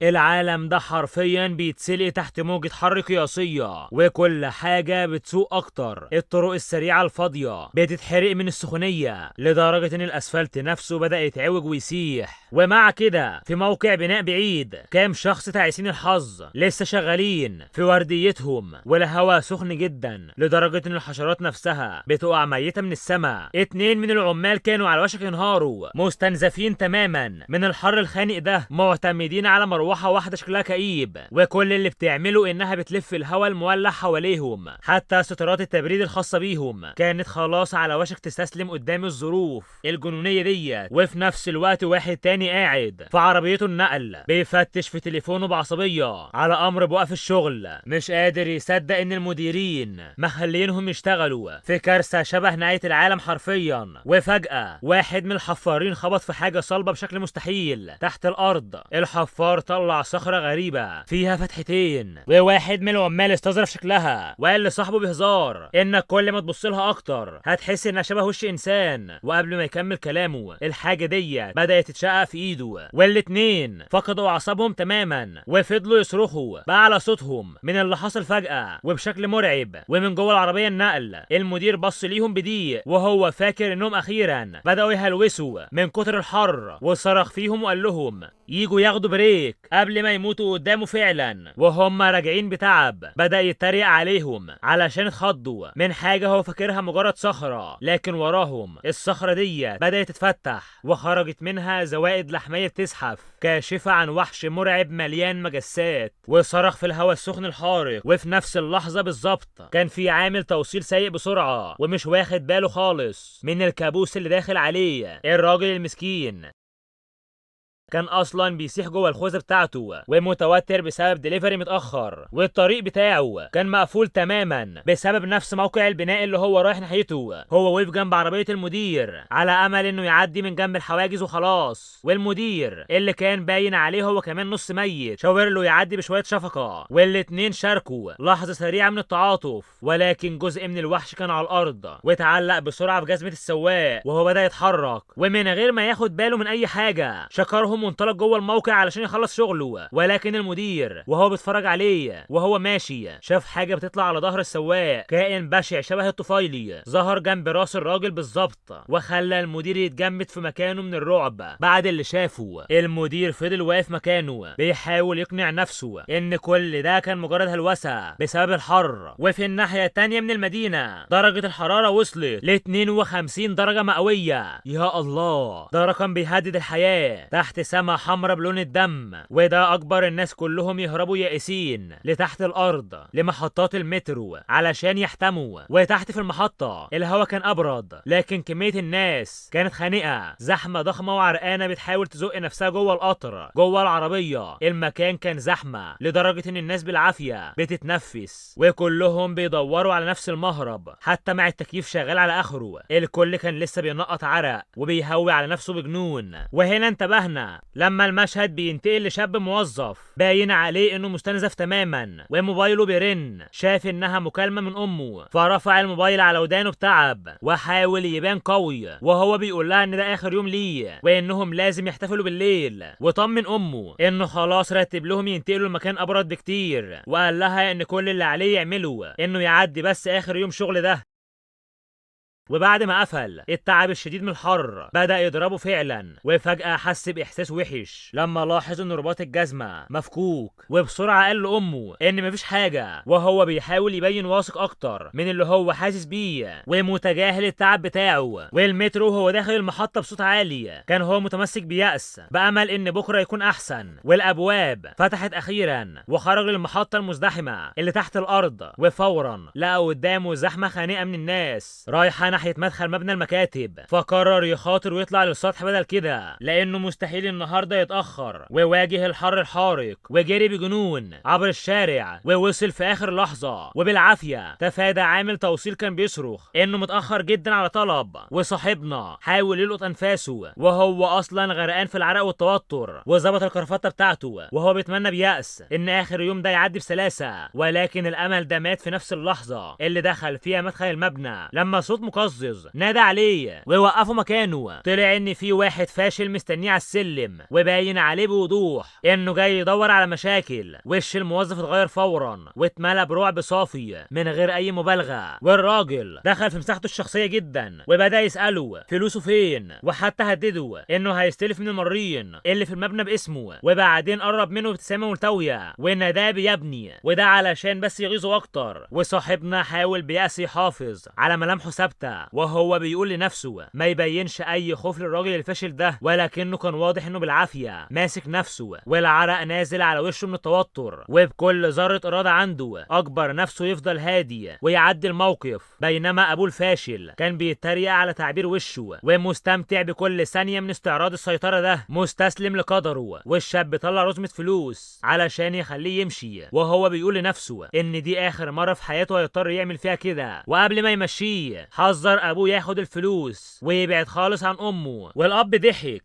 العالم ده حرفيا بيتسلق تحت موجة حر قياسية، وكل حاجة بتسوق أكتر. الطرق السريعة الفاضية بتتحرق من السخونية لدرجة إن الأسفلت نفسه بدأ يتعوج ويسيح. ومع كده في موقع بناء بعيد كام شخص تعيسين الحظ لسه شغالين في ورديتهم، والهواء سخن جدا لدرجة إن الحشرات نفسها بتقع ميتة من السماء. 2 من العمال كانوا على وشك ينهاروا، مستنزفين تماما من الحر الخانق ده، معتمدين على مروحة واحدة شكلها كئيب، وكل اللي بتعمله انها بتلف الهواء المولع حواليهم. حتى ستارات التبريد الخاصة بيهم كانت خلاص على وشك تستسلم قدام الظروف الجنونية ديت. وفي نفس الوقت واحد تاني قاعد في عربيته النقل بيفتش في تليفونه بعصبية على امر بوقف الشغل، مش قادر يصدق ان المديرين مخلينهم يشتغلوا في كارثة شبه نهاية العالم حرفيا. وفجأة واحد من الحفارين خبط في حاجة صلبة بشكل مستحيل تحت الارض. الحفار طلع صخرة غريبة فيها فتحتين، وواحد من العمال استظرف شكلها وقال لصاحبه بهزار انك كل ما تبص لها اكتر هتحس انها شبه وش انسان. وقبل ما يكمل كلامه الحاجة دي بدأت تتشقق في ايده، والاتنين فقدوا اعصابهم تماما وفضلوا يصرخوا بأعلى صوتهم من اللي حصل فجأة وبشكل مرعب. ومن جوه العربية النقل المدير بص ليهم بضيق وهو فاكر انهم اخيرا بدأوا يهلوسوا من كتر الحر، وصرخ فيهم وقال لهم يجوا ياخدوا break قبل ما يموتوا قدامه فعلا. وهم راجعين بتعب بدأ يتريق عليهم علشان اتخضوا من حاجة هو فاكرها مجرد صخرة، لكن وراهم الصخرة دي بدأت تتفتح وخرجت منها زوائد لحمية بتزحف كاشفة عن وحش مرعب مليان مجسات، وصرخ في الهواء السخن الحارق. وفي نفس اللحظة بالظبط كان في عامل توصيل سايق بسرعة ومش واخد باله خالص من الكابوس اللي داخل عليه. الراجل المسكين كان اصلا بيسيح جوه الخوذه بتاعته ومتوتر بسبب دليفري متاخر، والطريق بتاعه كان مقفول تماما بسبب نفس موقع البناء اللي هو رايح ناحيته. هو وقف جنب عربية المدير على امل انه يعدي من جنب الحواجز وخلاص، والمدير اللي كان باين عليه هو كمان نص ميت شاور له يعدي بشوية شفقة، والاتنين شاركوا لحظة سريعة من التعاطف. ولكن جزء من الوحش كان على الارض واتعلق بسرعة في جزمه السواق وهو بدا يتحرك، ومن غير ما ياخد باله من اي حاجة شكرهم وانطلق جوه الموقع علشان يخلص شغله. ولكن المدير وهو بيتفرج عليه وهو ماشي شاف حاجة بتطلع على ظهر السواق، كائن بشع شبه الطفيلي ظهر جنب راس الراجل بالظبط، وخلى المدير يتجمد في مكانه من الرعب بعد اللي شافه. المدير فضل واقف مكانه بيحاول يقنع نفسه ان كل ده كان مجرد هلوسه بسبب الحر. وفي الناحية الثانية من المدينة درجه الحرارة وصلت ل 52 درجه مئوية. يا الله، ده رقم بيهدد الحياة تحت سما حمراء بلون الدم. وده اجبر الناس كلهم يهربوا يائسين لتحت الارض لمحطات المترو علشان يحتموا. وتحت في المحطة الهواء كان ابرد، لكن كمية الناس كانت خانقة، زحمة ضخمة وعرقانة بتحاول تزق نفسها جوه القطر جوه العربية. المكان كان زحمة لدرجة ان الناس بالعافية بتتنفس، وكلهم بيدوروا على نفس المهرب حتى مع التكييف شغال على اخره. الكل كان لسه بينقط عرق وبيهوي على نفسه بجنون. وهنا انتبهنا لما المشهد بينتقل لشاب موظف باين عليه انه مستنزف تماما وموبايله بيرن. شاف انها مكالمة من امه فرفع الموبايل على ودانه بتعب وحاول يبان قوي وهو بيقول لها ان ده اخر يوم ليه وانهم لازم يحتفلوا بالليل، وطمن امه انه خلاص رتب لهم ينتقلوا لمكان ابرد بكتير، وقال لها ان كل اللي عليه يعمله انه يعدي بس اخر يوم شغل ده. وبعد ما قفل التعب الشديد من الحر بدأ يضربه فعلا، وفجأة حس بإحساس وحش لما لاحظ إن رباط الجزمة مفكوك، وبسرعة قال لأمه إن مفيش حاجة، وهو بيحاول يبين واثق أكتر من اللي هو حاسس بيه ومتجاهل التعب بتاعه. والمترو وهو داخل المحطة بصوت عالي كان هو متمسك بيأس بأمل إن بكرة يكون أحسن. والأبواب فتحت أخيرا وخرج للمحطة المزدحمة اللي تحت الأرض، وفورا لقى قدامه زحمة خانقة من الناس رايحة ناحية مدخل مبنى المكاتب، فقرر يخاطر ويطلع للسطح بدل كده لانه مستحيل النهارده يتاخر. وواجه الحر الحارق وجري بجنون عبر الشارع ووصل في اخر لحظة، وبالعافيه تفادى عامل توصيل كان بيصرخ انه متاخر جدا على طلب. وصاحبنا حاول يلقط انفاسه وهو اصلا غرقان في العرق والتوتر، وظبط الكرافته بتاعته وهو بيتمنى بيأس ان اخر يوم ده يعدي بسلاسة. ولكن الامل ده مات في نفس اللحظة اللي دخل فيها مدخل المبنى لما صوت مكسر مقزز نادى عليه ووقفه مكانه. طلع ان في واحد فاشل مستنيه على السلم، وباين عليه بوضوح انه جاي يدور على مشاكل. وش الموظف اتغير فورا واتملى برعب صافي من غير اي مبالغه، والراجل دخل في مساحته الشخصية جدا وبدا يساله فلوسه فين، وحتى هدده انه هيستلف من المارين اللي في المبنى باسمه. وبعدين قرب منه ابتسامة ملتويه وناداه يا ابني، وده علشان بس يغيظه اكتر. وصاحبنا حاول بيأس يحافظ على ملامحه ثابتة وهو بيقول لنفسه ما يبينش اي خوف للراجل الفاشل ده، ولكنه كان واضح انه بالعافية ماسك نفسه والعرق نازل على وشه من التوتر، وبكل ذره اراده عنده اجبر نفسه يفضل هادي ويعدي الموقف. بينما ابوه الفاشل كان بيتريق على تعبير وشه ومستمتع بكل ثانية من استعراض السيطرة ده، مستسلم لقدره. والشاب طلع رزمه فلوس علشان يخليه يمشي، وهو بيقول لنفسه ان دي اخر مرة في حياته هيضطر يعمل فيها كده. وقبل ما يمشيه حذر ابوه ياخد الفلوس ويبعد خالص عن امه، والاب ضحك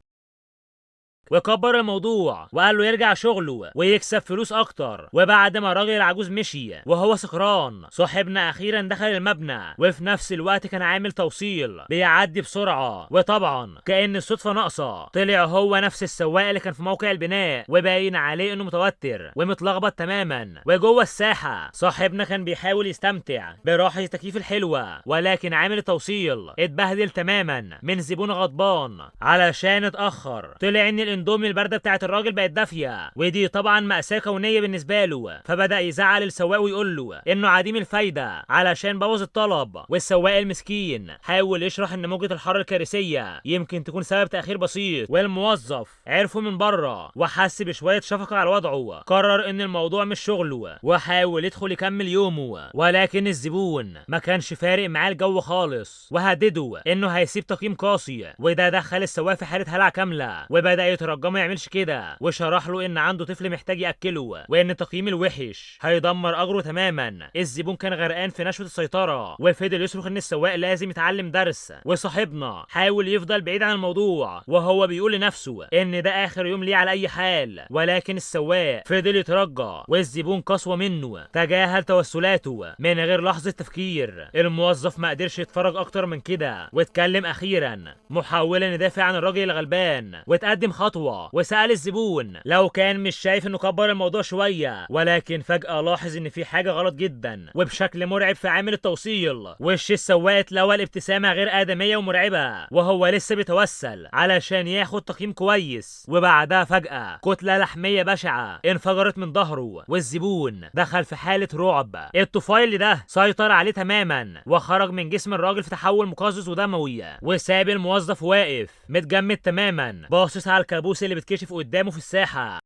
وكبر الموضوع وقال له يرجع شغله ويكسب فلوس اكتر. وبعد ما الراجل العجوز مشي وهو سكران، صاحبنا اخيرا دخل المبنى، وفي نفس الوقت كان عامل توصيل بيعدي بسرعة، وطبعا كأن الصدفة ناقصه طلع هو نفس السواق اللي كان في موقع البناء، وباين عليه انه متوتر ومتلخبط تماما. وجوه الساحة صاحبنا كان بيحاول يستمتع براحة التكييف الحلوة، ولكن عامل التوصيل اتبهدل تماما من زبون غضبان علشان اتاخر. طلع ان الاندومي البارده بتاعت الراجل بقت دافيه، ودي طبعا مأساة كونية بالنسبة له، فبدأ يزعل السواق ويقول له انه عديم الفايدة علشان بوظ الطلب. والسواق المسكين حاول يشرح ان موجة الحر الكارثية يمكن تكون سبب تأخير بسيط، والموظف عرفه من بره وحس بشوية شفقة على وضعه، قرر ان الموضوع مش شغله وحاول يدخل يكمل يومه. ولكن الزبون ما كانش فارق معاه الجو خالص، وهدده انه هيسيب تقييم قاسي، وده دخل السواق في حاله هلع كاملة، وبدأ يترجمه ما يعملش كده، وشرح له ان عنده طفل محتاج ياكله وان التقييم الوحش هيدمر اجره تماما. الزبون كان غرقان في نشوه السيطرة وفضل يصرخ ان السواق لازم يتعلم درس، وصاحبنا حاول يفضل بعيد عن الموضوع وهو بيقول لنفسه ان ده اخر يوم ليه على اي حال، ولكن السواق فضل يترجى والزبون قسوة منه تجاهل توسلاته من غير لحظة تفكير. الموظف ما قدرش يتفرج اكتر من كده واتكلم اخيرا محاولا يدافع عن الراجل الغلبان، واتقدم خطوة وسأل الزبون لو كان مش شايف انه كبر الموضوع شوية، ولكن فجأة لاحظ ان في حاجة غلط جدا وبشكل مرعب في عامل التوصيل. وش السواق اتلوى الابتسامة غير آدمية ومرعبة وهو لسه بيتوسل علشان ياخد تقييم كويس، وبعدها فجأة كتلة لحمية بشعة انفجرت من ظهره والزبون دخل في حالة رعب. الطفيل ده سيطر عليه تماما وخرج من جسم الراجل في تحول مقزز ودموي، وساب الموظف واقف متجمد تماما باصص على الكابوس اللي بتكشف قدامه في الساحة.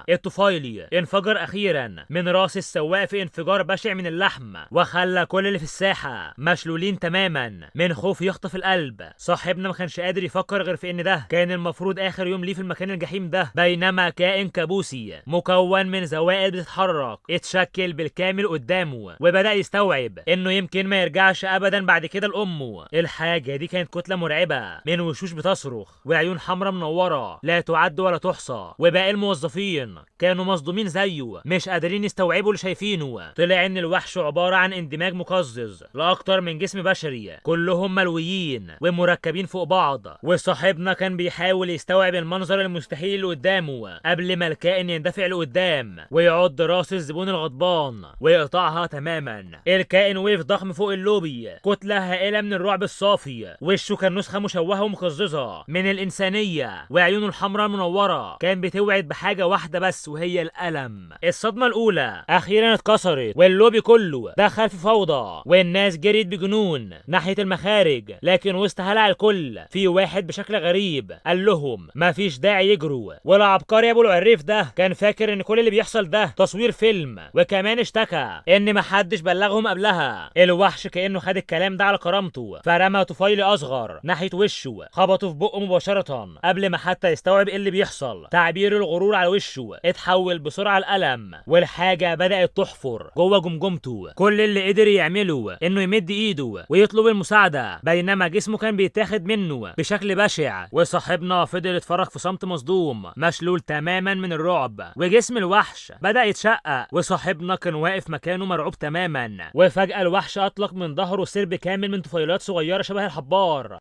الطفيلي انفجر اخيرا من راس السواق في انفجار بشع من اللحم، وخلى كل اللي في الساحة مشلولين تماما من خوف يخطف القلب. صاحبنا ما كانش قادر يفكر غير في ان ده كان المفروض اخر يوم ليه في المكان الجحيم ده، بينما كائن كابوسي مكون من زوائد بتتحرك اتشكل بالكامل قدامه، وبدا يستوعب انه يمكن ما يرجعش ابدا بعد كده لامه. الحاجة دي كانت كتلة مرعبة من وشوش بتصرخ وعيون حمراء منورة لا تعد ولا تحصى، وباقي الموظفين كانوا مصدومين زيه مش قادرين يستوعبوا اللي شايفينه. طلع ان الوحش عبارة عن اندماج مقزز لاكتر من جسم بشري، كلهم ملويين ومركبين فوق بعض، وصاحبنا كان بيحاول يستوعب المنظر المستحيل اللي قدامه قبل ما الكائن يندفع لقدام ويعض راس الزبون الغضبان ويقطعها تماما. الكائن وقف ضخم فوق اللوبي، كتلة هائلة من الرعب الصافي، وشه كان نسخه مشوهة ومقززه من الانسانية، وعيونه الحمراء المنورة كان بتوعد بحاجة واحدة بس وهي الألم. الصدمة الأولى أخيرا اتكسرت واللوبي كله دخل في فوضى والناس جريت بجنون ناحية المخارج، لكن وسط هلع الكل في واحد بشكل غريب قال لهم مفيش داعي يجروا. والعبقري أبو العريف ده كان فاكر إن كل اللي بيحصل ده تصوير فيلم، وكمان اشتكى إن محدش بلغهم قبلها. الوحش كأنه خد الكلام ده على كرامته، فرمى طفيلي أصغر ناحية وشه خبطه في بقه مباشرة قبل ما حتى يستوعب إيه اللي بيحصل. تعبير الغرور على وشه وشه اتحول بسرعة لألم، والحاجة بدأت تحفر جوه جمجمته. كل اللي قدر يعمله انه يمد ايده ويطلب المساعدة، بينما جسمه كان بيتاخد منه بشكل بشع. وصاحبنا فضل يتفرج في صمت مصدوم، مشلول تماما من الرعب، وجسم الوحش بدأ يتشقق، وصاحبنا كان واقف مكانه مرعوب تماما. وفجأة الوحش أطلق من ظهره سرب كامل من طفيلات صغيرة شبه الحبار.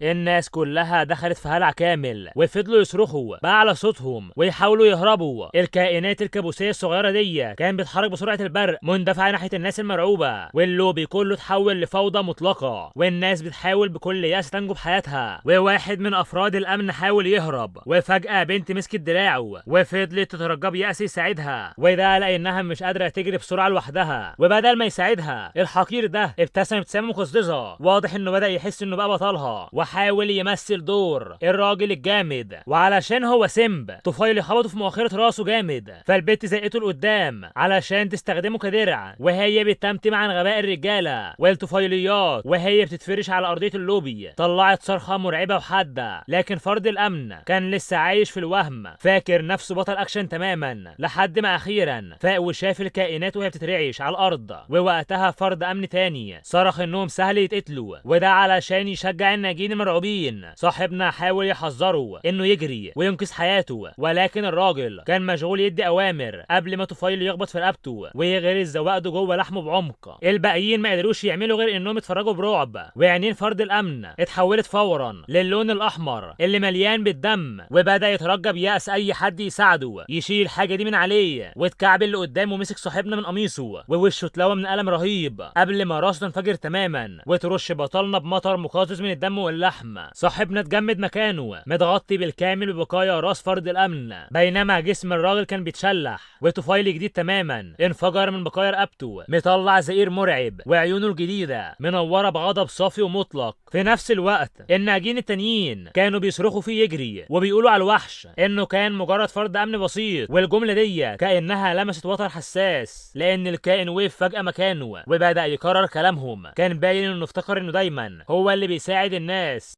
الناس كلها دخلت في هلع كامل، وفضلوا يصرخوا بأعلى صوتهم ويحاولوا يهربوا. الكائنات الكابوسية الصغيرة دي كان بتتحرك بسرعة البرق، مندفعة ناحية الناس المرعوبة، واللوبي كله اتحول لفوضى مطلقة، والناس بتحاول بكل يأس تنجو بحياتها. وواحد من أفراد الأمن حاول يهرب، وفجأة بنت مسكت دراعه وفضلت تترجى بيأس يساعدها، وده لأنها مش قادرة تجري بسرعة لوحدها. وبدل ما يساعدها الحقير ده ابتسم ابتسامة مقززة، واضح إنه بدأ يحس إنه بقى بطلها، وحاول يمثل دور الراجل الجامد. وعلشان هو simp، طفيلي خبطه في مؤخرة راسه جامد، فالبت زقته لقدام علشان تستخدمه كدرع، وهي بتتمتم عن غباء الرجالة والطفيليات وهي بتتفرش على ارضية اللوبي. طلعت صرخة مرعبة وحادة، لكن فرد الامن كان لسه عايش في الوهم، فاكر نفسه بطل اكشن تماما، لحد ما اخيرا فاق وشاف الكائنات وهي بتترعش على الارض. ووقتها فرد امن تاني صرخ انهم سهل يتقتلوا، وده علشان يشجع الناجين المرعوبين. صاحبنا حاول يحذره انه يجري وينقذ حياته، ولكن الراجل كان مشغول يدي اوامر قبل ما طفيل يخبط في رقبته ويغرز زواقده جوه لحمه بعمق. الباقيين ما قدروش يعملوا غير انهم يتفرجوا برعب، وعينين فرد الامن اتحولت فورا للون الاحمر اللي مليان بالدم، وبدا يترجى بيأس اي حد يساعده يشيل الحاجة دي من عليه. واتكعب اللي قدامه مسك صاحبنا من قميصه، ووشه اتلوى من الم رهيب قبل ما راسه تنفجر تماما وترش بطلنا بمطر مقزز من الدم واللحم. صاحبنا اتجمد مكانه، متغطي بالكامل ببقايا راس فرد الامن، بينما جسم الراجل كان بيتشلح، وطفيلي جديد تماما انفجر من بقايا رقبته، مطلع زئير مرعب، وعيونه الجديدة منورة بغضب صافي ومطلق. في نفس الوقت الناجين التانيين كانوا بيصرخوا فيه يجري، وبيقولوا على الوحش انه كان مجرد فرد امن بسيط، والجملة دي كانها لمست وتر حساس، لان الكائن وقف فجاة مكانه وبدا يكرر كلامهم. كان باين انه افتكر انه دايما هو اللي بيساعد الناس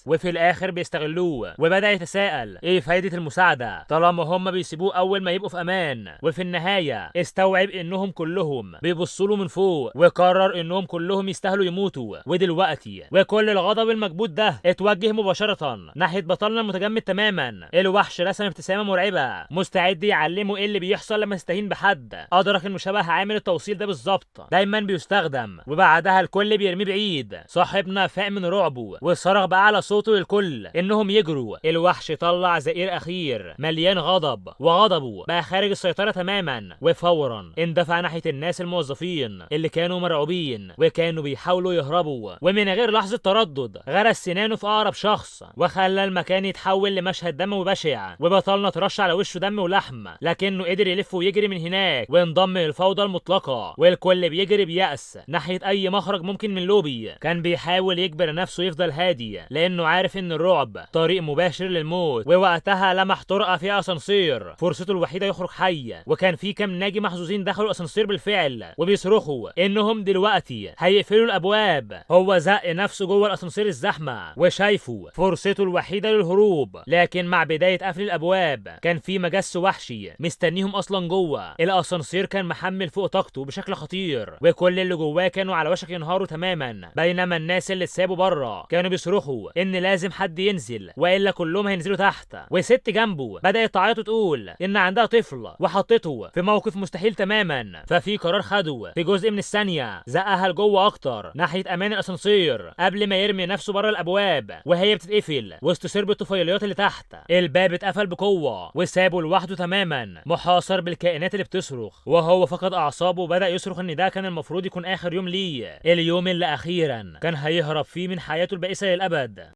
وفي الاخر بيستغلوه، وبدا يتساءل ايه فايده المساعدة طالما هم بيسيبوه اول ما يبقوا في امان. وفي النهاية استوعب انهم كلهم بيبصوا له من فوق، وقرر انهم كلهم يستاهلوا يموتوا. ودلوقتي وكل الغضب المكبوت ده اتوجه مباشرة ناحية بطلنا المتجمد تماما. الوحش رسم ابتسامة مرعبة، مستعد يعلمه ايه اللي بيحصل لما يستهين بحد. ادرك انه شبه عامل التوصيل ده بالظبط، دايما بيستخدم وبعدها الكل بيرميه بعيد. صاحبنا فاق من رعبه وصرخ بأعلى صوته للكل انهم يجروا. الوحش طلع زئير اخير مليان غضب، وغضبه بقى خارج السيطرة تماما، وفورا اندفع ناحية الناس الموظفين اللي كانوا مرعوبين وكانوا بيحاولوا يهربوا. ومن غير لحظة تردد غرس سنانه في اقرب شخص، وخلى المكان يتحول لمشهد دموي بشع. وبطلنا ترش على وشه دم ولحم، لكنه قدر يلف ويجري من هناك وانضم للفوضى المطلقة، والكل بيجري بيأس ناحية اي مخرج ممكن من لوبي. كان بيحاول يجبر نفسه يفضل هادي، لانه عارف ان الرعب طريق مباشر للموت. ووقتها لمح طرقه فيها اسانسير، فرصته الوحيدة يخرج حي. وكان في كام ناجي محظوظين دخلوا الاسانسير بالفعل وبيصرخوا انهم دلوقتي هيقفلوا الابواب. هو زق نفسه جوه الاسانسير الزحمة وشايفه فرصته الوحيدة للهروب، لكن مع بداية قفل الابواب كان في مجس وحشي مستنيهم اصلا جوه. الاسانسير كان محمل فوق طاقته بشكل خطير، وكل اللي جواه كانوا على وشك ينهاروا تماما، بينما الناس اللي اتسابوا بره كانوا بيصرخوا ان لازم حد ينزل والا كلهم هينزلوا تحت. وست جنبه بدات تعيط وتقول ان عندها طفل وحطته في موقف مستحيل تماما. ففي قرار خده في جزء من الثانية زقها لجوه اكتر ناحية امان الاسانسير قبل ما يرمي نفسه بره الابواب وهي بتتقفل وسط سرب الطفيليات اللي تحت. الباب اتقفل بقوة وسابه لوحده تماما محاصر بالكائنات اللي بتصرخ، وهو فقد اعصابه وبدا يصرخ ان ده كان المفروض يكون اخر يوم ليه، اليوم اللي اخيرا كان هيهرب فيه من حياته البائسة للابد.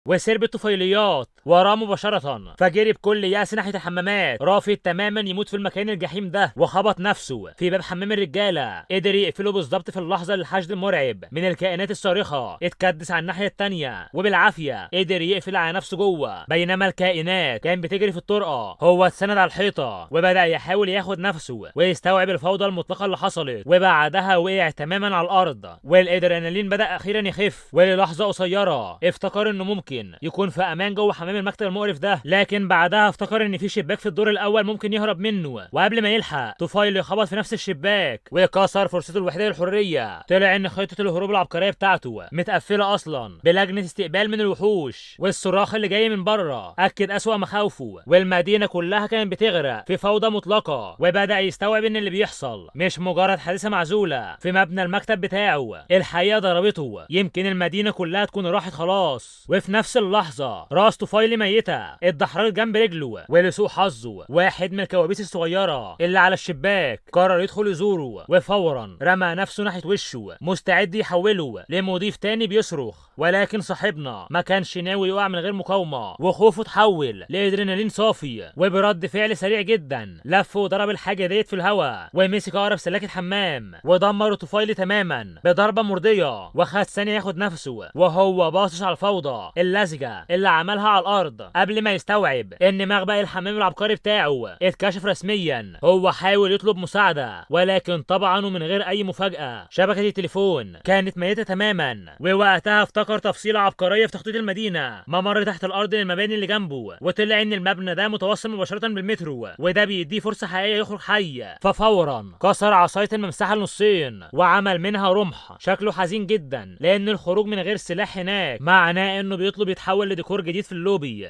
وسرب الطفيليات وراه مباشرة، فجري بكل يأس ناحية الحمامات رافض تماما يموت في المكان الجحيم ده، وخبط نفسه في باب حمام الرجالة. قدر يقفله بالظبط في اللحظة اللي الحشد المرعب من الكائنات الصارخة اتكدس على الناحية التانية، وبالعافية قدر يقفل على نفسه جوه. بينما الكائنات كان بتجري في الطرقة، هو اتسند على الحيطة وبدأ يحاول ياخد نفسه ويستوعب الفوضى المطلقة اللي حصلت، وبعدها وقع تماما على الأرض، والإدرينالين بدأ أخيرا يخف. وللحظة قصيرة افتكر إنه ممكن ممكن يكون في امان جوه حمام المكتب المقرف ده، لكن بعدها افتكر ان في شباك في الدور الاول ممكن يهرب منه، وقبل ما يلحق طفيلي خبط في نفس الشباك وكسر فرصته الوحيدة للحرية. طلع ان خطه الهروب العبقرية بتاعته متقفله اصلا بلجنه استقبال من الوحوش، والصراخ اللي جاي من بره اكد اسوأ مخاوفه، والمدينة كلها كانت بتغرق في فوضى مطلقه. وبدا يستوعب ان اللي بيحصل مش مجرد حادثه معزولة في مبنى المكتب بتاعه، الحقيقة ضربته، يمكن المدينة كلها تكون راحت خلاص. وفي نفس اللحظة راس طفيلي ميته اتدحرجت جنب رجله، ولسوء حظه واحد من الكوابيس الصغيرة اللي على الشباك قرر يدخل يزوره، وفورا رمى نفسه ناحية وشه مستعد يحوله لمضيف تاني بيصرخ، ولكن صاحبنا ما كانش ناوي يقع من غير مقاومة، وخوفه اتحول لادرينالين صافي، وبرد فعل سريع جدا لف وضرب الحاجة ديت في الهواء ومسك اقرب سلاكه حمام ودمر الطفيلي تماما بضربه مرضية، وخد ثانية ياخد نفسه وهو باصص على الفوضى اللزجه اللي عملها على الارض قبل ما يستوعب ان مخبأ الحمام العبقري بتاعه اتكشف رسميا. هو حاول يطلب مساعدة، ولكن طبعا ومن غير اي مفاجاة شبكة التليفون كانت ميته تماما. ووقتها افتكر تفصيله عبقرية في تخطيط المدينة، ممر تحت الارض للمباني اللي جنبه، وطلع ان المبنى ده متوصل مباشرة بالمترو، وده بيديه فرصة حقيقية يخرج حي. ففورا كسر عصاية الممسحه لنصين وعمل منها رمح شكله حزين جدا، لان الخروج من غير سلاح هناك معناه انه بيطلب يتحول لديكور جديد في اللوبي.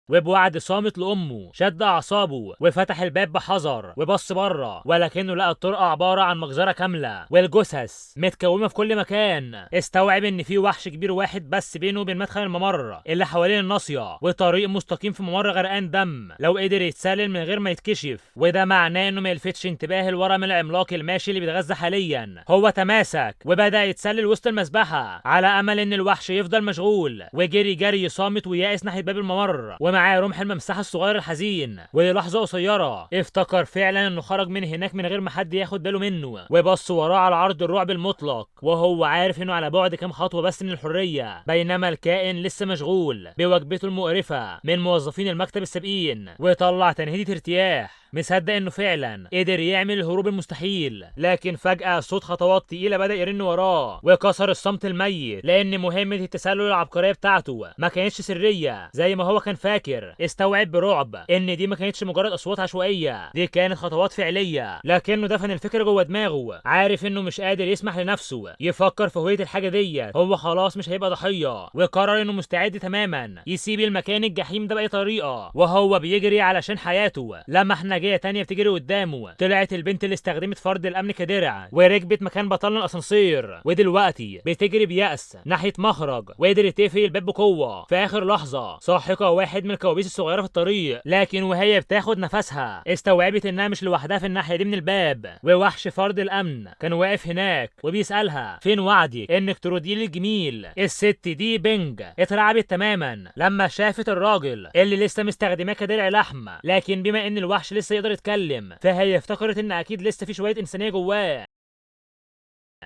وبوعد صامت لامه شد اعصابه وفتح الباب بحذر وبص بره، ولكنه لقى الطرقه عبارة عن مجزرة كاملة والجثث متكومه في كل مكان. استوعب ان في وحش كبير واحد بس بينه وبين مدخل الممر اللي حوالين الناصية، وطريق مستقيم في ممر غرقان دم لو قدر يتسلل من غير ما يتكشف، وده معناه انه ما يلفتش انتباه الورم العملاق الماشي اللي بيتغذى حاليا. هو تماسك وبدا يتسلل وسط المذبحة على امل ان الوحش يفضل مشغول، وجري جري صامت ويائس ناحية باب الممر ومعاه رمح الممسحه الصغير الحزين. وللحظه قصيرة افتكر فعلا انه خرج من هناك من غير ما حد ياخد باله منه، وبص وراه على عرض الرعب المطلق وهو عارف انه على بعد كام خطوة بس من الحرية، بينما الكائن لسه مشغول بوجبته المقرفه من موظفين المكتب السابقين. وطلع تنهيده ارتياح مصدق انه فعلا قدر يعمل الهروب المستحيل، لكن فجأة صوت خطوات تقيلة بدأ يرن وراه وكسر الصمت الميت، لأن مهمة التسلل العبقرية بتاعته ما كانتش سرية زي ما هو كان فاكر. استوعب برعب ان دي ما كانتش مجرد أصوات عشوائية، دي كانت خطوات فعلية، لكنه دفن الفكرة جوه دماغه، عارف انه مش قادر يسمح لنفسه يفكر في هوية الحاجة ديت، هو خلاص مش هيبقى ضحية، وقرر انه مستعد تماما يسيب المكان الجحيم ده بأي طريقة. وهو بيجري علشان حياته لمح ناجية تانية بتجري قدامه، طلعت البنت اللي استخدمت فرد الامن كدرع وركبت مكان بطلنا الاسانسير، ودلوقتي بتجري بيأس ناحية مخرج وقدرت تقفل الباب بقوة. في اخر لحظة ساحقة واحد من الكوابيس الصغيرة في الطريق، لكن وهي بتاخد نفسها استوعبت انها مش لوحدها في الناحية دي من الباب، ووحش فرد الامن كان واقف هناك وبيسألها فين وعدك انك تردي لي الجميل. الست دي بينج اترعبت تماما لما شافت الراجل اللي لسه مستخدماه كدرع لحم، لكن بما ان الوحش لسه يقدر يتكلم فهي افتكرت ان اكيد لسه في شوية انسانيه جواه.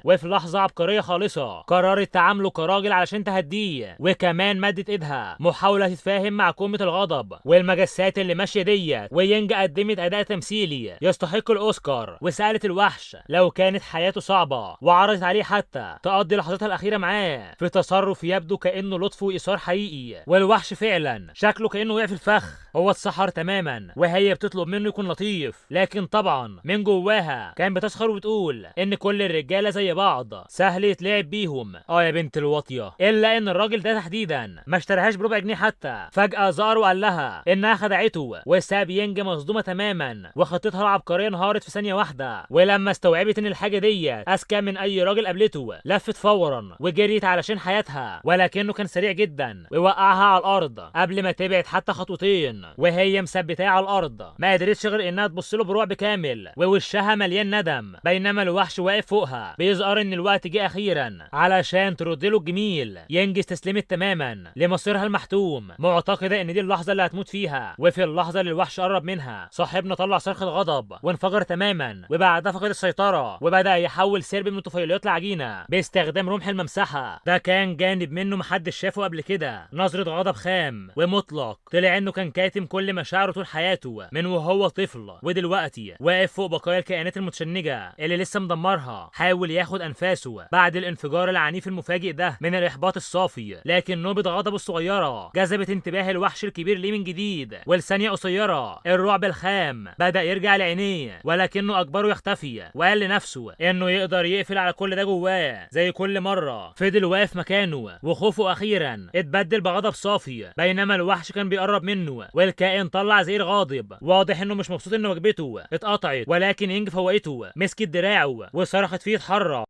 وفي لحظة عبقرية خالصة قررت تعامله كراجل علشان تهديه، وكمان مدت ايدها محاولة تتفاهم مع كومة الغضب والمجسات اللي ماشية ديت. وينج قدمت اداء تمثيلي يستحق الاوسكار، وسألت الوحش لو كانت حياته صعبة، وعرضت عليه حتى تقضي لحظاتها الأخيرة معاه في تصرف يبدو كأنه لطف وإيثار حقيقي. والوحش فعلا شكله كأنه وقع في الفخ، هو اتسحر تماما وهي بتطلب منه يكون لطيف، لكن طبعا من جواها كان بتسخر وبتقول ان كل الرجالة زي بعض سهل يتلعب بيهم. يا بنت الواطيه. الا ان الراجل ده تحديدا ما اشتراهاش بربع جنيه حتى. فجأة ظهر وقال لها انها خدعته، وساب ينج مصدومة تماما، وخطتها العبقرية انهارت في ثانية واحدة. ولما استوعبت ان الحاجة ديت اذكى من اي راجل قابلته لفت فورا وجريت علشان حياتها، ولكنه كان سريع جدا ووقعها على الارض قبل ما تبعد حتى خطوتين، وهي مثبتاه على الارض ما قدرتش غير انها تبص له برعب كامل ووشها مليان ندم، بينما الوحش واقف فوقها بيظهر ان الوقت جه اخيرا علشان ترد له الجميل. ينج استسلمت تماما لمصيرها المحتوم، معتقده ان دي اللحظة اللي هتموت فيها. وفي اللحظة اللي الوحش قرب منها صاحبنا طلع صرخة غضب وانفجر تماما، وبعدها فقد السيطرة وبدا يحول سرب من الطفيليات لعجينه باستخدام رمح الممسحه. ده كان جانب منه محدش شافه قبل كده، نظره غضب خام ومطلق، طلع انه كان كاتم كل مشاعره طول حياته من وهو طفل، ودلوقتي واقف فوق بقايا الكائنات المتشنجه اللي لسه مدمرها. حاول ياخد انفاسه بعد الانفجار العنيف المفاجئ ده من الاحباط الصافي، لكن نوبة غضبه الصغيرة جذبت انتباه الوحش الكبير ليه من جديد. ولثانية قصيرة الرعب الخام بدأ يرجع لعينيه، ولكنه اجبره يختفي، وقال لنفسه انه يقدر يقفل على كل ده جواه زي كل مرة. فضل واقف مكانه وخوفه اخيرا اتبدل بغضب صافي، بينما الوحش كان بيقرب منه، والكائن طلع زئير غاضب، واضح انه مش مبسوط ان وجبته اتقطعت. ولكن ينج فوقته، مسكت دراعه وصرخت فيه اتحرك،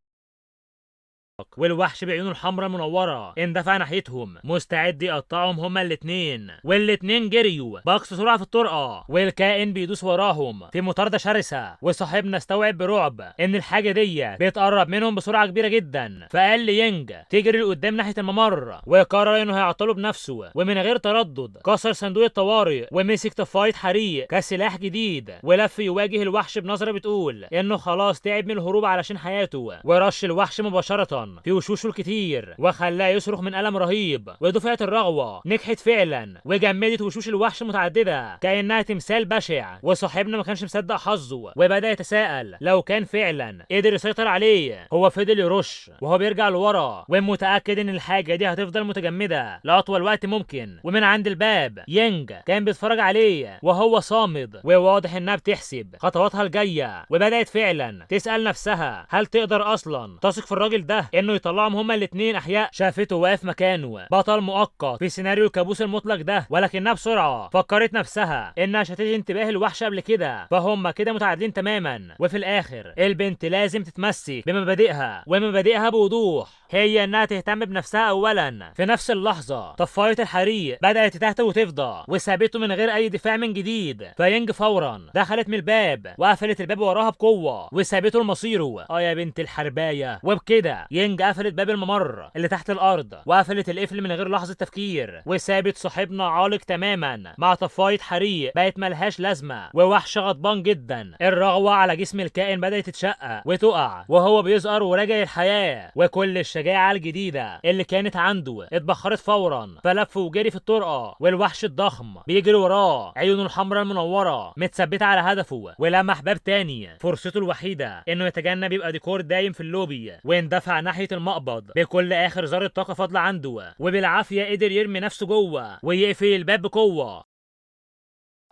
والوحش بعيونه الحمراء المنورة اندفع ناحيتهم مستعد يقطعهم هما الاتنين. والاتنين جريوا باقصى سرعة في الطرقه، والكائن بيدوس وراهم في مطاردة شرسة. وصاحبنا استوعب برعب ان الحاجة دي بتقرب منهم بسرعة كبيرة جدا، فقال لينج تجري لقدام ناحية الممر، وقرر انه هيعطله بنفسه. ومن غير تردد كسر صندوق الطوارئ ومسك طفايه حريق كسلاح جديد، ولف يواجه الوحش بنظره بتقول انه خلاص تعب من الهروب علشان حياته، ورش الوحش مباشرة في وشوشه الكتير وخلاه يصرخ من ألم رهيب. ودفعة الرغوة نجحت فعلا وجمدت وشوش الوحش المتعددة كأنها تمثال بشع. وصاحبنا ما كانش مصدق حظه، وبدأ يتساءل لو كان فعلا قدر يسيطر عليه. هو فضل يرش وهو بيرجع لورا، ومتأكد ان الحاجة دي هتفضل متجمدة لأطول وقت ممكن. ومن عند الباب ينج كان بيتفرج عليه وهو صامد، وواضح انها بتحسب خطواتها الجاية، وبدأت فعلا تسأل نفسها هل تقدر اصلا تثق في الراجل ده انه يطلعهم هما الاثنين احياء. شافته واقف مكانه بطل مؤقت في سيناريو الكابوس المطلق ده، ولكنها بسرعة فكرت نفسها انها شتت انتباه الوحش قبل كده، فهم كده متعادلين تماما. وفي الاخر البنت لازم تتمسك بمبادئها، ومبادئها بوضوح هي انها تهتم بنفسها اولا. في نفس اللحظة طفايه الحريق بدات تهتف وتفضى، وسابته من غير اي دفاع من جديد. فينج فورا دخلت من الباب وقفلت الباب وراها بقوة وسابته لمصيره. يا بنت الحربايه. وبكده ينج قفلت باب الممر اللي تحت الارض وقفلت القفل من غير لحظة تفكير، وسابت صاحبنا عالق تماما مع طفايه حريق بقت ملهاش لازمه، ووحش غضبان جدا. الرغوه على جسم الكائن بدات تتشقق وتقع وهو بيزقر وراجع الحياة، وكل الشجاعة الجديدة اللي كانت عنده اتبخرت فورا. فلف وجري في الطرقه، والوحش الضخم بيجري وراه، عيونه الحمراء المنورة متثبته على هدفه، ولمح باب تاني فرصته الوحيدة انه يتجنب يبقى ديكور دايم في اللوبي، واندفع ناحية المقبض بكل اخر ذره طاقة فاضلة عنده، وبالعافيه قدر يرمي نفسه جوه ويقفل الباب بقوة.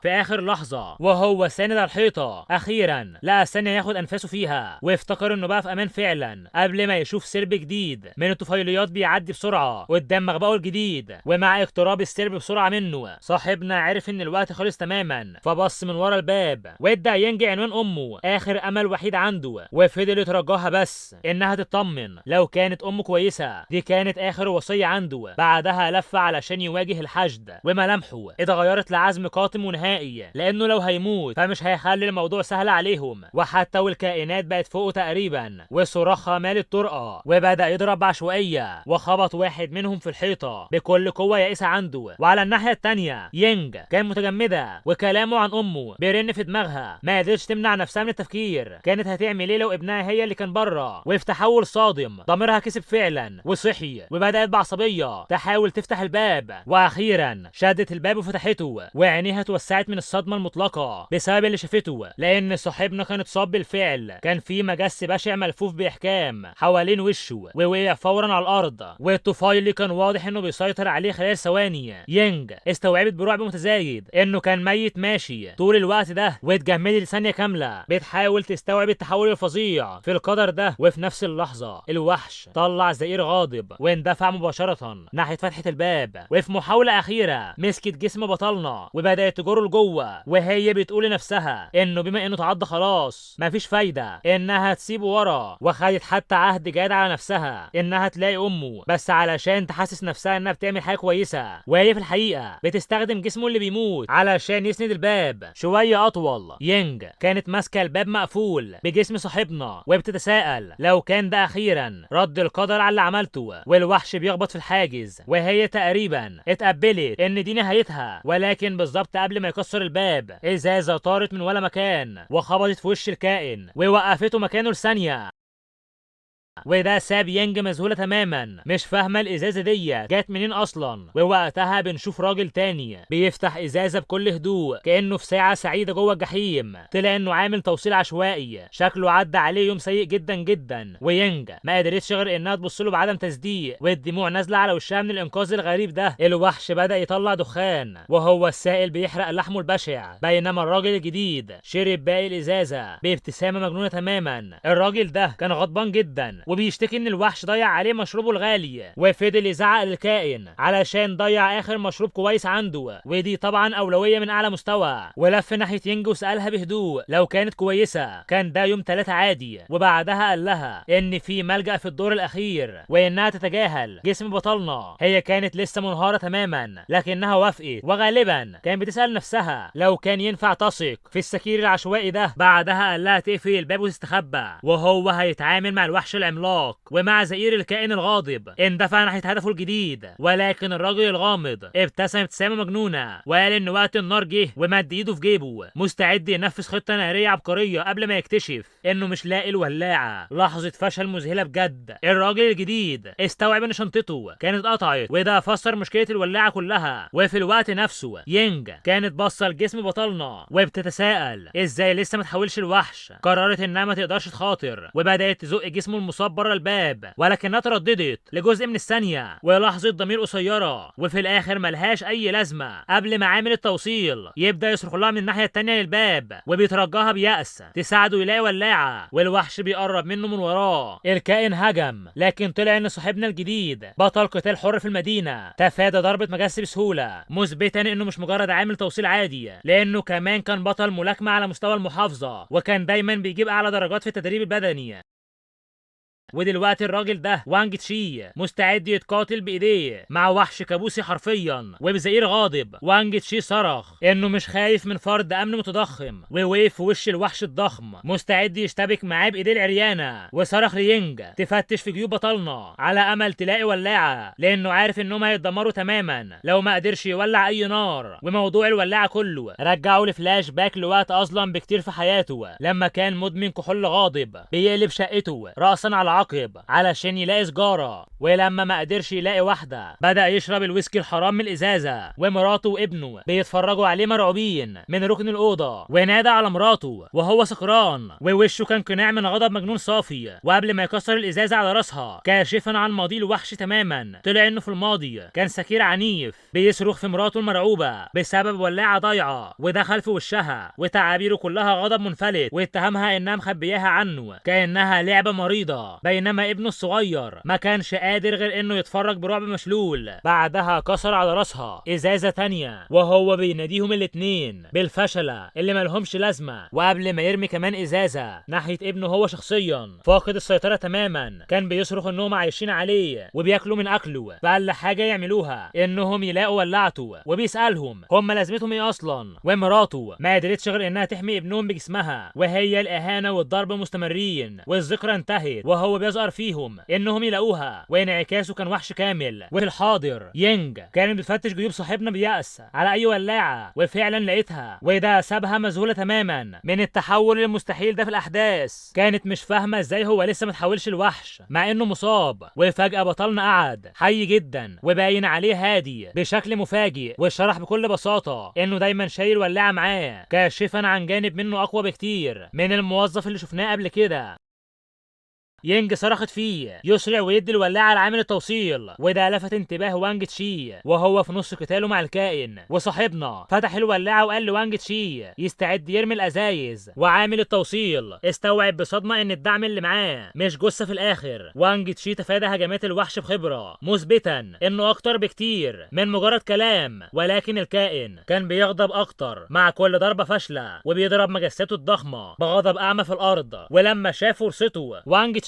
في اخر لحظة وهو ساند على الحيطة اخيرا لقى ثانية ياخد انفاسه فيها، وافتكر انه بقى في امان فعلا قبل ما يشوف سرب جديد من الطفيليات بيعدي بسرعة قدام مخبأه الجديد. ومع اقتراب السرب بسرعة منه صاحبنا عرف ان الوقت خلص تماما، فبص من ورا الباب وادى ينجي عنوان امه اخر امل وحيد عنده، وفضل يترجاها بس انها تطمن لو كانت امه كويسة، دي كانت اخر وصية عنده. بعدها لف علشان يواجه الحشد، وملامحه اتغيرت لعزم قاتم ونهائي، لانه لو هيموت فمش هيخلي الموضوع سهل عليهم. وحتى والكائنات بقت فوقه تقريبا وصراخها مال الطرقه، وبدا يضرب بعشوائيه وخبط واحد منهم في الحيطة بكل قوة يائسه عنده. وعلى الناحية الثانية ينج كان متجمده وكلامه عن امه بيرن في دماغها، ما قدرتش تمنع نفسها من التفكير كانت هتعمل ايه لو ابنها هي اللي كان بره. وفي تحول صادم ضميرها كسب فعلا وصحي، وبدات بعصبيه تحاول تفتح الباب، واخيرا شدت الباب وفتحته، وعينيها اتوسعت من الصدمة المطلقة بسبب اللي شافته، لان صاحبنا كان اتصاب بالفعل. كان في مجس بشع ملفوف باحكام حوالين وشه ووقع فورا على الارض، والطفيلي كان واضح انه بيسيطر عليه خلال ثواني. ينج استوعبت برعب متزايد انه كان ميت ماشي طول الوقت ده، واتجمدت لثانيه كاملة بتحاول تستوعب التحول الفظيع في القدر ده. وفي نفس اللحظة الوحش طلع زئير غاضب واندفع مباشرة ناحية فتحه الباب، وفي محاولة اخيرة مسكت جسم بطلنا وبدات تجره لجوه، وهي بتقول لنفسها انه بما انه اتعض خلاص مفيش فايده انها تسيبه ورا، وخدت حتى عهد جاد على نفسها انها تلاقي امه بس علشان تحسس نفسها انها بتعمل حاجة كويسة، وهي في الحقيقة بتستخدم جسمه اللي بيموت علشان يسند الباب شوية اطول. ينج كانت ماسكه الباب مقفول بجسم صاحبنا وبتتساءل لو كان ده اخيرا رد القدر على اللي عملته، والوحش بيخبط في الحاجز، وهي تقريبا اتقبلت ان دي نهايتها. ولكن بالظبط قبل ما يكسر الباب ازازة طارت من ولا مكان وخبطت في وش الكائن ووقفته مكانه لثانيه. وده ساب يانج مذهولة تماما، مش فاهمة الإزازة دي جت منين أصلا. ووقتها بنشوف راجل تاني بيفتح إزازة بكل هدوء كأنه في ساعة سعيدة جوه الجحيم. طلع إنه عامل توصيل عشوائي، شكله عدى عليه يوم سيء جدا جدا. ويانج ما قدرتش غير إنها تبص له بعدم تصديق، والدموع نازلة على وشها من الإنقاذ الغريب ده. الوحش بدأ يطلع دخان وهو السائل بيحرق لحمه البشع، بينما الراجل الجديد شرب باقي الإزازة بابتسامة مجنونة تماما. الراجل ده كان غضبان جدا وبيشتكي ان الوحش ضيع عليه مشروبه الغالي، وفضل يزعق للكائن علشان ضيع اخر مشروب كويس عنده، ودي طبعا اولوية من اعلى مستوى. ولف ناحية ينج وسالها بهدوء لو كانت كويسة كان ده يوم 3 عادي. وبعدها قال لها ان في ملجأ في الدور الاخير وانها تتجاهل جسم بطلنا. هي كانت لسه منهاره تماما لكنها وافقت، وغالبا كان بتسال نفسها لو كان ينفع تثق في السكير العشوائي ده. بعدها قال لها تقفل الباب وتستخبى وهو هيتعامل مع الوحش العملاق. ومع زئير الكائن الغاضب اندفع ناحية هدفه الجديد، ولكن الراجل الغامض ابتسم ابتسامة مجنونة وقال ان وقت النار جه، ومد ايده في جيبه مستعد ينفذ خطة نارية عبقرية قبل ما يكتشف انه مش لاقي الولاعة. لحظة فشل مذهلة بجد. الراجل الجديد استوعب ان شنطته كانت اتقطعت، وده فسر مشكلة الولاعة كلها. وفي الوقت نفسه يينج كانت باصة لجسم بطلنا وبتتساءل ازاي لسه ما تحولش الوحش. قررت انها ما تقدرش تخاطر وبدأت تزق جسمه المصاب بره الباب، ولكنها ترددت لجزء من الثانية ولحظة ضمير قصيرة، وفي الآخر ملهاش أي لازمة. قبل ما عامل التوصيل يبدأ يصرخ لها من الناحية التانية للباب وبيترجاها بيأس تساعده يلاقي ولاعة، والوحش بيقرب منه من وراه. الكائن هجم، لكن طلع إن صاحبنا الجديد بطل قتال حر في المدينة، تفادى ضربة مجس بسهولة، مثبتا إنه مش مجرد عامل توصيل عادي، لأنه كمان كان بطل ملاكمة على مستوى المحافظة، وكان دايما بيجيب أعلى درجات في التدريب البدني. ودلوقتي الراجل ده وانج تشي مستعد يتقاتل بايديه مع وحش كابوسي حرفيا. وبزئير غاضب وانج تشي صرخ انه مش خايف من فرد امن متضخم، ووقف في وش الوحش الضخم مستعد يشتبك معاه بايديه العريانه. وصرخ لينج تفتش في جيوب بطلنا على امل تلاقي ولاعه، لانه عارف انهم هيتدمروا تماما لو ما قدرش يولع اي نار. وموضوع الولاعه كله رجعه لفلاش باك لوقت اظلم بكتير في حياته، لما كان مدمن كحول غاضب بيقلب شقته راسا على عقب علشان يلاقي سجارة، ولما ما قدرش يلاقي واحدة بدأ يشرب الويسكي الحرام من الإزازة، ومراته وابنه بيتفرجوا عليه مرعوبين من ركن الأوضة. ونادى على مراته وهو سكران ووشه كان قناع من غضب مجنون صافي، وقبل ما يكسر الإزازة على راسها كاشفا عن ماضيه الوحش تماما. طلع إنه في الماضي كان سكير عنيف بيصرخ في مراته المرعوبة بسبب ولاعة ضايعة، ودخل في وشها وتعابيره كلها غضب منفلت، واتهمها إنها مخبياها عنه كأنها لعبة مريضة، بينما ابنه الصغير ما كانش قادر غير انه يتفرج برعب مشلول. بعدها كسر على راسها ازازة تانية وهو بيناديهم الاتنين بالفشلة اللي مالهمش لازمة، وقبل ما يرمي كمان ازازة ناحية ابنه هو شخصيا فاقد السيطرة تماما كان بيصرخ انهم عايشين عليه وبياكلوا من اكله، فأقل حاجة يعملوها انهم يلاقوا ولاعته، وبيسألهم هم لازمتهم ايه اصلا. ومراته ما قدرتش غير انها تحمي ابنهم بجسمها، وهي الاهانة والضرب مستمرين، والذكرى انتهت وهو بيزقر فيهم انهم يلاقوها، وانعكاسه كان وحش كامل. وفي الحاضر يينج كانت بتفتش جيوب صاحبنا بيأس على اي ولاعه، وفعلا لقيتها، وده سابها مذهوله تماما من التحول المستحيل ده في الاحداث. كانت مش فاهمه ازاي هو لسه ما تحولش الوحش مع انه مصاب. وفجأة بطلنا قعد حي جدا وباين عليه هادي بشكل مفاجئ، وشرح بكل بساطة انه دايما شايل ولاعه معاه، كاشفا عن جانب منه اقوى بكتير من الموظف اللي شفناه قبل كده. يينج صرخت فيه يسرع ويدي الولاعه لعامل التوصيل، وده لفت انتباه وانج تشي وهو في نص قتاله مع الكائن. وصاحبنا فتح الولاعه وقال لوانج تشي يستعد يرمي الازايز، وعامل التوصيل استوعب بصدمة ان الدعم اللي معاه مش جثة في الاخر. وانج تشي تفادى هجمات الوحش بخبره، مثبتا انه اكتر بكتير من مجرد كلام، ولكن الكائن كان بيغضب اكتر مع كل ضربه فاشلة، وبيضرب مجساته الضخمة بغضب اعمى في الارض. ولما شاف فرصته وانج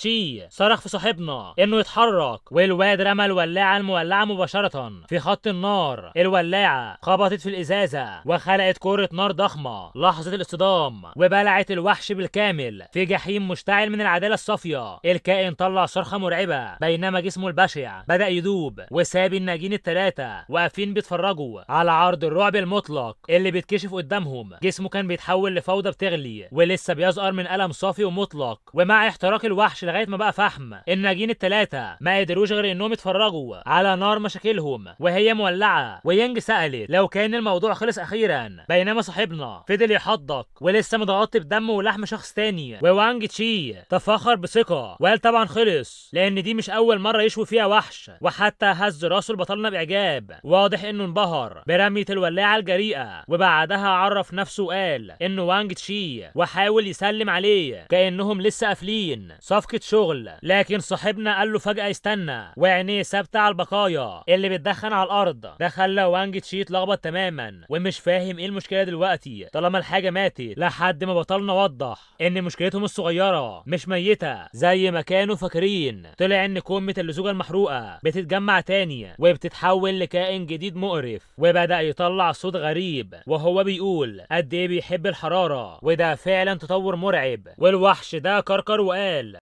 صرخ في صاحبنا انه يتحرك، والواد رمى الولاعه المولعه مباشرة في خط النار. الولاعه خبطت في الازازه وخلقت كره نار ضخمة لحظة الاصطدام، وبلعت الوحش بالكامل في جحيم مشتعل من العدالة الصافية. الكائن طلع صرخة مرعبة بينما جسمه البشع بدا يدوب، وساب الناجين الثلاثة واقفين بيتفرجوا على عرض الرعب المطلق اللي بيتكشف قدامهم. جسمه كان بيتحول لفوضى بتغلي ولسه بيزقر من الم صافي ومطلق، ومع احتراق الوحش لغاية ما بقى فحم. الناجين الثلاثة ما قدروش غير انهم يتفرجوا على نار مشاكلهم وهي مولعه. ويانج سالت لو كان الموضوع خلص اخيرا، بينما صاحبنا فضل يحدق ولسه متغطي بدم ولحم شخص تاني. ووانج تشي تفاخر بثقة وقال طبعا خلص، لان دي مش اول مرة يشوي فيها وحش. وحتى هز راسه لبطلنا باعجاب، واضح انه انبهر برميه الولاعه الجريئة. وبعدها عرف نفسه وقال انه وانج تشي، وحاول يسلم عليه كانهم لسه قافلين صفقة شغل. لكن صاحبنا قال له فجاة استنى، وعينيه ثابتة على البقايا اللي بتدخن على الارض. ده خلى وانج تشي يتلخبط تماما ومش فاهم ايه المشكلة دلوقتي طالما الحاجة ماتت، لحد ما بطلنا وضح ان مشكلتهم الصغيرة مش ميته زي ما كانوا فاكرين. طلع ان كمه اللزوجه المحروقه بتتجمع تاني وبتتحول لكائن جديد مقرف، وبدا يطلع صوت غريب وهو بيقول قد ايه بيحب الحرارة، وده فعلا تطور مرعب. والوحش ده كركر وقال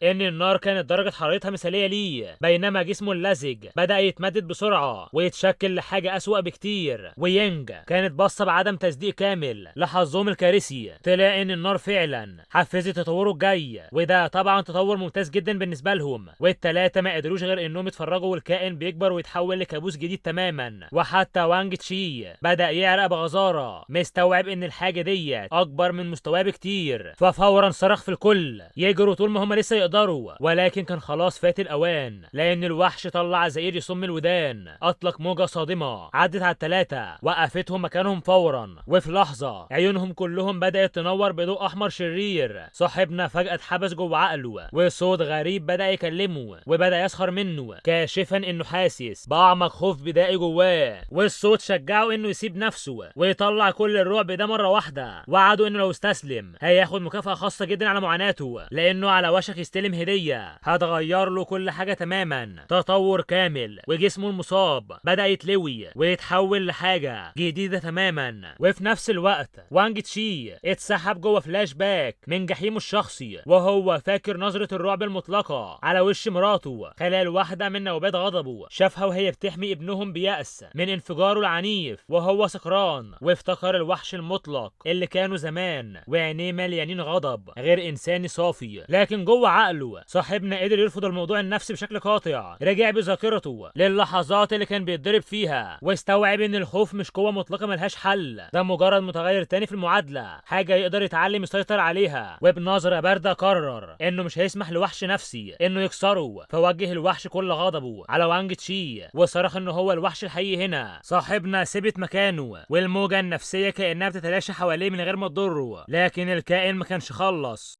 ان النار كانت درجة حرارتها مثالية ليه، بينما جسمه اللزج بدأ يتمدد بسرعة ويتشكل لحاجة أسوأ بكتير. ويانج كانت باصة بعدم تصديق كامل لحظهم الكارثي. طلع ان النار فعلا حفزت تطوره الجاي، وده طبعا تطور ممتاز جدا بالنسبة لهم. والتلاتة ما قدروش غير انهم يتفرجوا والكائن بيكبر ويتحول لكابوس جديد تماما. وحتى وانج تشي بدأ يعرق بغزارة، مستوعب ان الحاجة ديت أكبر من مستواه بكتير، ففورا صرخ في الكل يجروا طول ما هم لسه يقدروا. ولكن كان خلاص فات الاوان، لان الوحش طلع زئير يصم الودان، اطلق موجه صادمه عدت على الثلاثة وقفتهم مكانهم فورا. وفي لحظة عيونهم كلهم بدات تنور بضوء احمر شرير. صاحبنا فجاة اتحبس جوه عقله، وصوت غريب بدا يكلمه وبدا يسخر منه، كاشفا انه حاسس باعمق خوف بدائي جواه. والصوت شجعه انه يسيب نفسه ويطلع كل الرعب ده مرة واحدة، وعده انه لو استسلم هياخد مكافاة خاصة جدا على معاناته، لانه على وشك يستلم هدية هتغير له كل حاجة تماما، تطور كامل. وجسمه المصاب بدأ يتلوي ويتحول لحاجة جديدة تماما. وفي نفس الوقت وانج تشي اتسحب جوه فلاش باك من جحيمه الشخصي، وهو فاكر نظرة الرعب المطلقة على وش مراته خلال واحدة من نوبات غضبه، شافها وهي بتحمي ابنهم بيأس من انفجاره العنيف وهو سكران، وافتكر الوحش المطلق اللي كانوا زمان وعينيه مليانين غضب غير إنساني صافي. لكن جوه عقله صاحبنا قدر يرفض الموضوع النفسي بشكل قاطع، رجع بذاكرته للحظات اللي كان بيتضرب فيها، واستوعب ان الخوف مش قوة مطلقة ملهاش حل، ده مجرد متغير تاني في المعادلة، حاجة يقدر يتعلم يسيطر عليها. وبنظرة باردة قرر انه مش هيسمح لوحش نفسي انه يكسره، فوجه الوحش كل غضبه على وانج تشي وصرخ انه هو الوحش الحقيقي هنا. صاحبنا ثبت مكانه والموجة النفسية كأنها بتتلاشى حواليه من غير ما تضره، لكن الكائن ما كانش خلص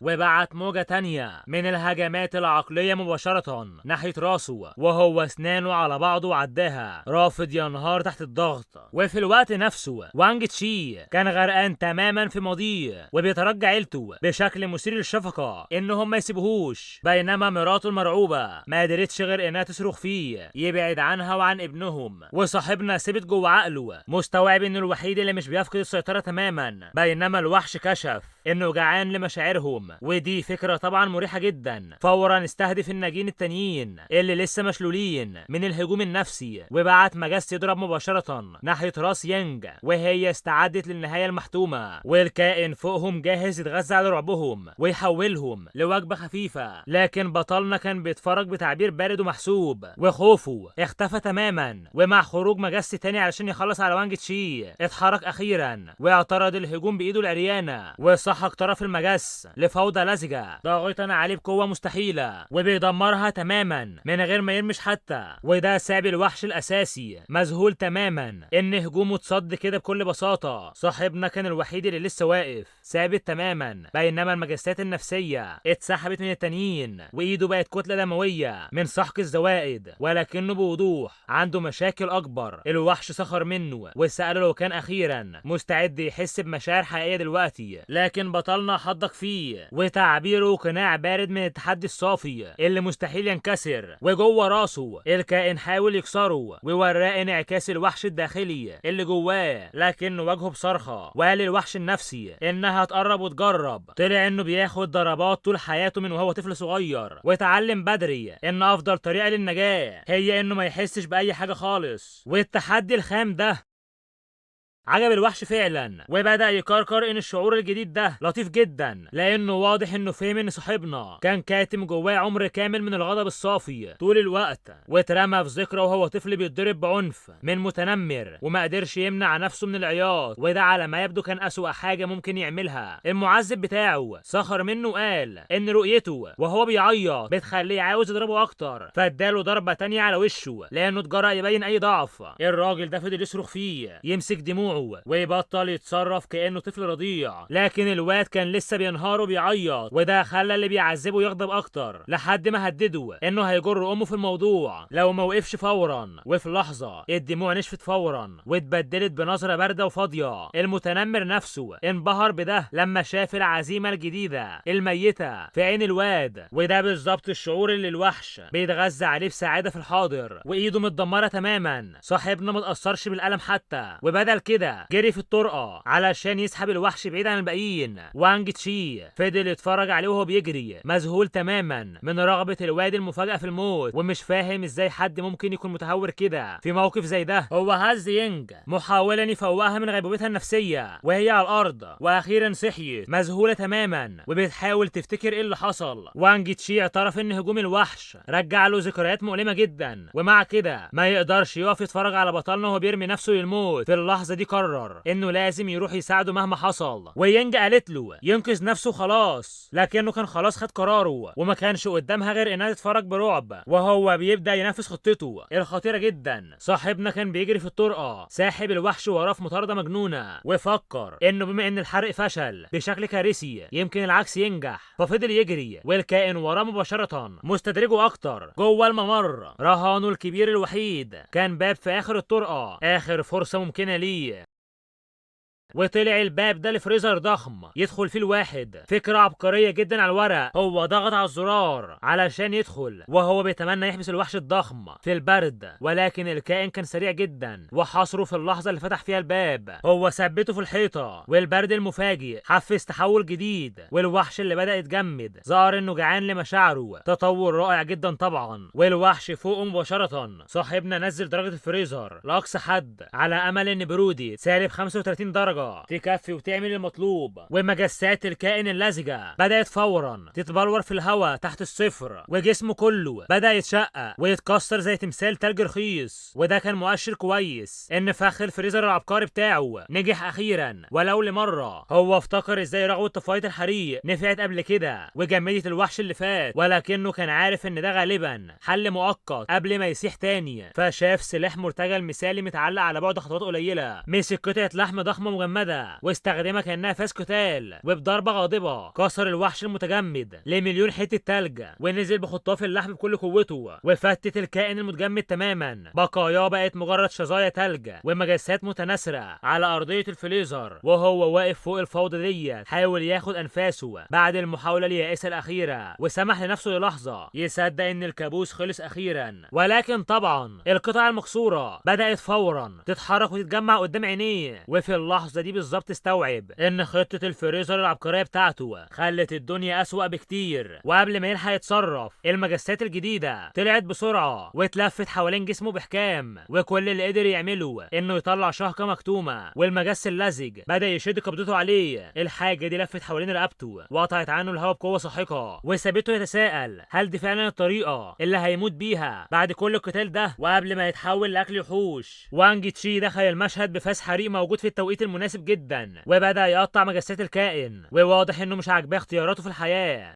وبعت موجة تانية من الهجمات العقلية مباشرة ناحية راسه، وهو اسنانه على بعضه وعداها رافض ينهار تحت الضغط. وفي الوقت نفسه وانج تشي كان غرقان تماما في ماضيه وبيترجى عيلته بشكل مثير للشفقة انهم ما يسيبوهوش، بينما مراته المرعوبة ما قدرتش غير انها تصرخ فيه يبعد عنها وعن ابنهم. وصاحبنا ثبت جوه عقله مستوعب انه الوحيد اللي مش بيفقد السيطرة تماما، بينما الوحش كشف انه جعان لمشاعرهم، ودي فكرة طبعا مريحة جدا. فورا استهدف الناجين التانيين اللي لسه مشلولين من الهجوم النفسي، وبعت مجس يضرب مباشرة ناحية راس يانج، وهي استعدت للنهاية المحتومة، والكائن فوقهم جاهز يتغذى على رعبهم ويحولهم لوجبة خفيفة. لكن بطلنا كان بيتفرج بتعبير بارد ومحسوب، وخوفه اختفى تماما. ومع خروج مجس تاني علشان يخلص على وانج تشي، اتحرك اخيرا واعترض الهجوم بايده العريانة، وسحق طرف المجس لفوضى لزجة ضاغطا عليه بقوة مستحيلة وبيدمرها تماما من غير ما يرمش حتى. وده ساب الوحش الأساسي مذهول تماما إن هجومه اتصد كده بكل بساطة. صاحبنا كان الوحيد اللي لسه واقف ثابت تماما، بينما المجسات النفسية اتسحبت من التانيين وإيده بقت كتلة دموية من سحق الزوائد، ولكنه بوضوح عنده مشاكل أكبر. الوحش سخر منه وسأله لو كان أخيرا مستعد يحس بمشاعر حقيقية دلوقتي، لكن بطلنا حدق فيه وتعبيره قناع بارد من التحدي الصافي اللي مستحيل ينكسر. وجوه راسه الكائن حاول يكسره ووراه انعكاس الوحش الداخلي اللي جواه، لكنه واجهه بصرخه وقال الوحش النفسي انها تقرب وتجرب. طلع انه بياخد ضربات طول حياته من وهو طفل صغير، واتعلم بدري ان افضل طريقه للنجاة هي انه ما يحسش باي حاجة خالص. والتحدي الخام ده عجب الوحش فعلا، وبدأ يكركر ان الشعور الجديد ده لطيف جدا، لانه واضح انه فهم ان صاحبنا كان كاتم جواه عمر كامل من الغضب الصافي طول الوقت، واترمى في ذكرى وهو طفل بيتضرب بعنف من متنمر وما قدرش يمنع نفسه من العياط، وده على ما يبدو كان أسوأ حاجة ممكن يعملها. المعذب بتاعه سخر منه وقال ان رؤيته وهو بيعيط بتخليه عاوز يضربه اكتر، فاداله ضربة تانية على وشه لانه اتجرأ يبين اي ضعف. الراجل ده فضل يصرخ فيه، يمسك دموعه ويبطل يتصرف كأنه طفل رضيع، لكن الواد كان لسه بينهار وبيعيط، وده خلى اللي بيعذبه يغضب اكتر لحد ما هدده انه هيجر امه في الموضوع لو ما وقفش فورا. وفي لحظة الدموع نشفت فورا واتبدلت بنظره باردة وفاضيه. المتنمر نفسه انبهر بده لما شاف العزيمة الجديدة الميتة في عين الواد، وده بالظبط الشعور اللي الوحش بيتغذى عليه بسعادة في الحاضر، وايده متدمره تماما. صاحبنا ما اتأثرش بالألم حتى، وبدل كده جري في الطرقه علشان يسحب الوحش بعيد عن الباقيين. وانج تشي فضل يتفرج عليه وهو بيجري مذهول تماما من رغبة الواد المفاجاة في الموت، ومش فاهم ازاي حد ممكن يكون متهور كده في موقف زي ده. هو هز ينج محاولا يفوقها من غيبوبتها النفسية وهي على الارض، واخيرا صحيت مذهوله تماما وبتحاول تفتكر ايه اللي حصل. وانج تشي اعترف ان هجوم الوحش رجع له ذكريات مؤلمة جدا، ومع كده ما يقدرش يقف يتفرج على بطلنا وهو بيرمي نفسه للموت. في اللحظة دي قرر انه لازم يروح يساعده مهما حصل، وينج قالت له ينقذ نفسه خلاص، لكنه كان خلاص خد قراره وما كانش قدامها غير انها تتفرج برعب وهو بيبدا ينفذ خطته الخطيرة جدا. صاحبنا كان بيجري في الطرقه ساحب الوحش وراه في مطاردة مجنونة، وفكر انه بما ان الحرق فشل بشكل كارثي يمكن العكس ينجح، ففضل يجري والكائن وراه مباشرة مستدرجه اكتر جوه الممر. رهانه الكبير الوحيد كان باب في اخر الطرقه، اخر فرصة ممكنة ليه، وطلع الباب ده لفريزر ضخم يدخل فيه الواحد. فكرة عبقرية جدا على الورق. هو ضغط على الزرار علشان يدخل وهو بيتمنى يحبس الوحش الضخم في البرد، ولكن الكائن كان سريع جدا وحاصره في اللحظة اللي فتح فيها الباب. هو ثبته في الحيطة، والبرد المفاجئ حفز تحول جديد، والوحش اللي بدأ يتجمد ظهر انه جعان لمشاعره. تطور رائع جدا طبعا. والوحش فوقه مباشرة. صاحبنا نزل درجة الفريزر لأقصى حد على امل ان برودة سالب 35 درجة تكفي وتعمل المطلوب. ومجسات الكائن اللزجة بدأت فورا تتبلور في الهواء تحت الصفر، وجسمه كله بدأ يتشقق ويتكسر زي تمثال تلج رخيص، وده كان مؤشر كويس ان فخ الفريزر العبقري بتاعه نجح اخيرا ولو لمرة. هو افتكر ازاي رغوة طفاية الحريق نفعت قبل كده وجمدت الوحش اللي فات، ولكنه كان عارف ان ده غالبا حل مؤقت قبل ما يسيح تاني. فشاف سلاح مرتجل مثالي متعلق على بعد خطوات قليلة، مسك قطعة لحم ضخمة مجمدة واستخدمها كأنها فاس قتال، وبضربة غاضبة كسر الوحش المتجمد لمليون حتة تلج، ونزل بخطاف اللحم بكل قوته وفتت الكائن المتجمد تماما. بقاياه بقت مجرد شظايا تلج ومجسات متناثرة على أرضية الفريزر، وهو واقف فوق الفوضى دي حاول ياخد أنفاسه بعد المحاولة اليائسة الأخيرة، وسمح لنفسه للحظة يصدق إن الكابوس خلص أخيرا. ولكن طبعا القطع المكسورة بدأت فورا تتحرك وتتجمع قدام عينيه، وفي اللحظة دي بالظبط استوعب ان خطة الفريزر العبقرية بتاعته خلت الدنيا اسوأ بكتير. وقبل ما يلحق يتصرف المجسات الجديدة طلعت بسرعة واتلفت حوالين جسمه بإحكام، وكل اللي قدر يعمله انه يطلع شهقة مكتومة، والمجس اللزج بدأ يشد قبضته عليه. الحاجة دي لفت حوالين رقبته وقطعت عنه الهواء بقوة ساحقة، وسابته يتساءل هل دي فعلا الطريقة اللي هيموت بيها بعد كل القتال ده وقبل ما يتحول لأكل وحوش. وانج تشي دخل المشهد بفاس حريق موجود في التوقيت المناسب جدا، وبدأ يقطع مجسات الكائن، وواضح انه مش عاجباه اختياراته في الحياة.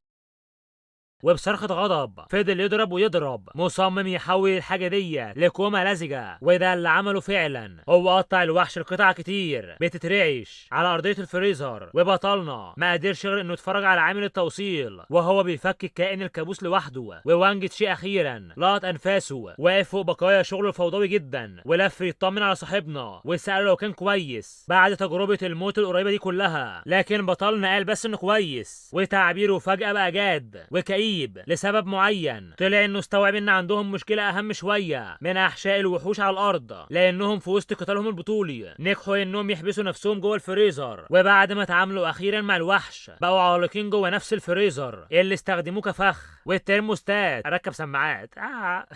وبصرخة غضب فضل يضرب ويضرب مصمم يحول الحاجة دي لكومة لزجة، وده اللي عمله فعلا. هو قطع الوحش لقطع كتير بتترعش على أرضية الفريزر، وبطلنا ما قدرش غير انه يتفرج على عامل التوصيل وهو بيفك كائن الكابوس لوحده. ووانج تشي اخيرا لقط انفاسه واقف فوق بقايا شغله الفوضوي جدا، ولف يطمن على صاحبنا وسأله لو كان كويس بعد تجربة الموت القريبة دي كلها، لكن بطلنا قال بس انه كويس، وتعبيره فجأة بقى جاد وكئيب. غريب لسبب معين. طلع انه استوعب ان عندهم مشكلة اهم شوية من احشاء الوحوش على الارض، لانهم في وسط قتالهم البطولي نجحوا انهم يحبسوا نفسهم جوه الفريزر، وبعد ما تعاملوا اخيرا مع الوحش بقوا عالقين جوه نفس الفريزر اللي استخدموه كفخ. والترموستات ركب سماعات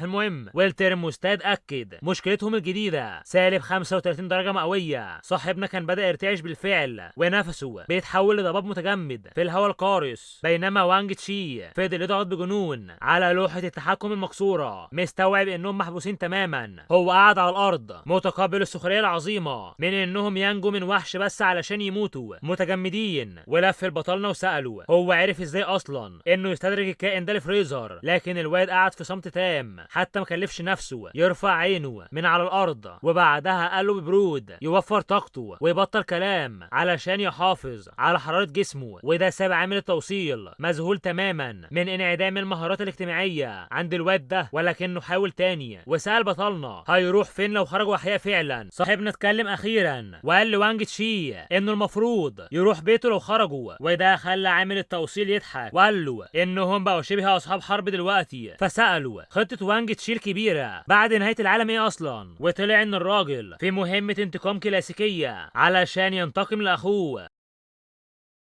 المهم، والترموستات اكد مشكلتهم الجديدة سالب 35 درجه مئوية. صاحبنا كان بدا يرتعش بالفعل ونفسه بيتحول لضباب متجمد في الهواء القارس، بينما وانج تشي فضل يضغط بجنون على لوحة التحكم المكسورة مستوعب انهم محبوسين تماما. هو قعد على الارض متقبل السخرية العظيمة من انهم ينجوا من وحش بس علشان يموتوا متجمدين، ولف البطلنا وساله هو عرف ازاي اصلا انه يستدرج الكائن ده لفريزر، لكن الواد قعد في صمت تام حتى ما كلفش نفسه يرفع عينه من على الارض. وبعدها قال له ببرود يوفر طاقته ويبطل كلام علشان يحافظ على حرارة جسمه، وده ساب عامل التوصيل مذهول تماما من انعدام المهارات الاجتماعية عند الواد ده. ولكنه حاول تاني وسأل بطلنا هيروح فين لو خرجوا احياء فعلا. صاحبنا اتكلم اخيرا وقال لوانج تشي انه المفروض يروح بيته لو خرجوا، وده خلى عامل التوصيل يضحك وقال له انهم بقوا شبه اصحاب حرب دلوقتي. فسألوا خطة وانج تشي الكبيرة بعد نهاية العالم ايه اصلا، وطلع ان الراجل في مهمة انتقام كلاسيكية علشان ينتقم لاخوه،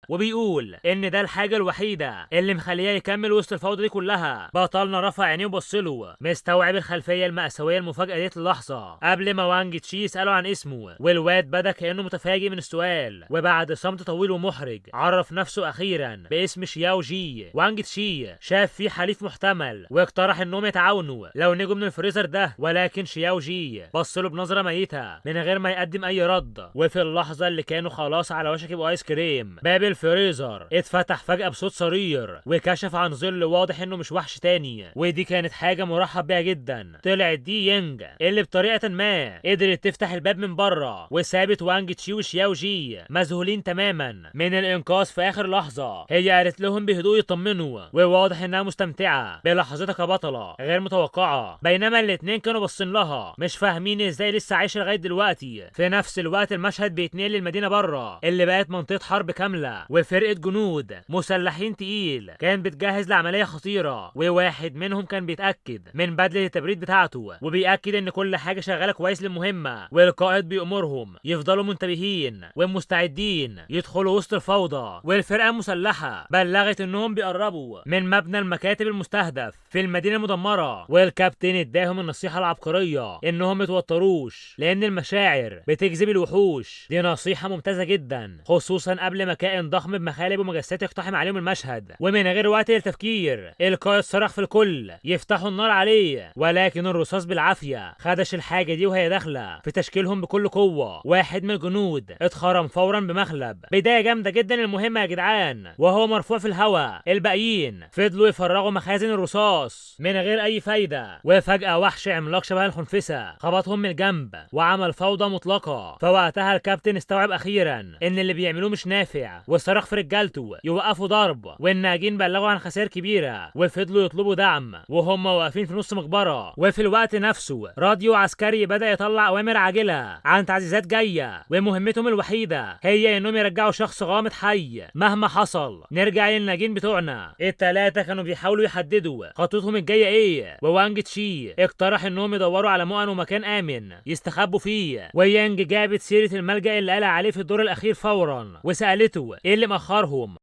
وبيقول ان ده الحاجة الوحيدة اللي مخليه يكمل وسط الفوضى دي كلها. بطلنا رفع عينيه وبص له مستوعب الخلفية المأساوية المفاجاة ديت اللحظة قبل ما وانج تشي يساله عن اسمه، والواد بدا كانه متفاجئ من السؤال. وبعد صمت طويل ومحرج عرف نفسه اخيرا باسم شياو جي. وانج تشي شاف فيه حليف محتمل واقترح انهم يتعاونوا لو نجوا من الفريزر ده، ولكن شياو جي بص له بنظره ميته من غير ما يقدم اي رد. وفي اللحظة اللي كانوا خلاص على وشك يبقوا ايس كريم، باب الفريزر اتفتح فجأة بصوت صرير وكشف عن ظل واضح انه مش وحش تاني، ودي كانت حاجة مرحب بيها جدا. طلعت دي يينج اللي بطريقة ما قدرت تفتح الباب من بره وسابت وانج تشي وشياو جي مذهولين تماما من الانقاذ في اخر لحظة. هي قالت لهم بهدوء يطمنوا، وواضح انها مستمتعة بلحظتها كبطلة غير متوقعة، بينما الاتنين كانوا باصين لها مش فاهمين ازاي لسه عايشة لغاية دلوقتي. في نفس الوقت المشهد بيتنقل للمدينة بره اللي بقت منطقة حرب كاملة، وفرقة جنود مسلحين تقيل كان بتجهز لعملية خطيرة، وواحد منهم كان بيتأكد من بدلة التبريد بتاعته وبيأكد ان كل حاجة شغالة كويس للمهمة، والقائد بيأمرهم يفضلوا منتبهين ومستعدين يدخلوا وسط الفوضى. والفرقة المسلحة بلغت انهم بيقربوا من مبنى المكاتب المستهدف في المدينة المدمرة، والكابتن اداهم النصيحة العبقرية انهم متوتروش لان المشاعر بتجذب الوحوش. دي نصيحة ممتازة جدا خصوصا قبل ما كائن ضخم بمخالب ومجسات يقتحم عليهم المشهد. ومن غير وقت للتفكير القائد صرخ في الكل يفتحوا النار عليه، ولكن الرصاص بالعافية خدش الحاجة دي وهي داخله في تشكيلهم بكل قوة. واحد من الجنود اتخرم فورا بمخلب. بداية جامدة جدا المهمة يا جدعان، وهو مرفوع في الهواء. الباقيين فضلوا يفرغوا مخازن الرصاص من غير اي فايده، وفجاة وحش عملاق شبه الخنفسه خبطهم من الجنب وعمل فوضى مطلقه. فوقتها الكابتن استوعب اخيرا ان اللي بيعملوه مش نافع وصرخ في رجالته يوقفوا ضرب، والناجين بلغوا عن خسائر كبيرة وفضلوا يطلبوا دعم وهم واقفين في نص مقبره. وفي الوقت نفسه راديو عسكري بدا يطلع اوامر عاجله عن تعزيزات جاية، ومهمتهم الوحيدة هي انهم يرجعوا شخص غامض حي مهما حصل. نرجع للناجين بتوعنا، الثلاثة كانوا بيحاولوا يحددوا خطتهم الجاية ايه، ووانج تشي اقترح انهم يدوروا على مؤن ومكان امن يستخبوا فيه، ويانج جابت سيره الملجأ اللي قال عليه في الدور الاخير فورا وسالته ايه اللي مأخرهم،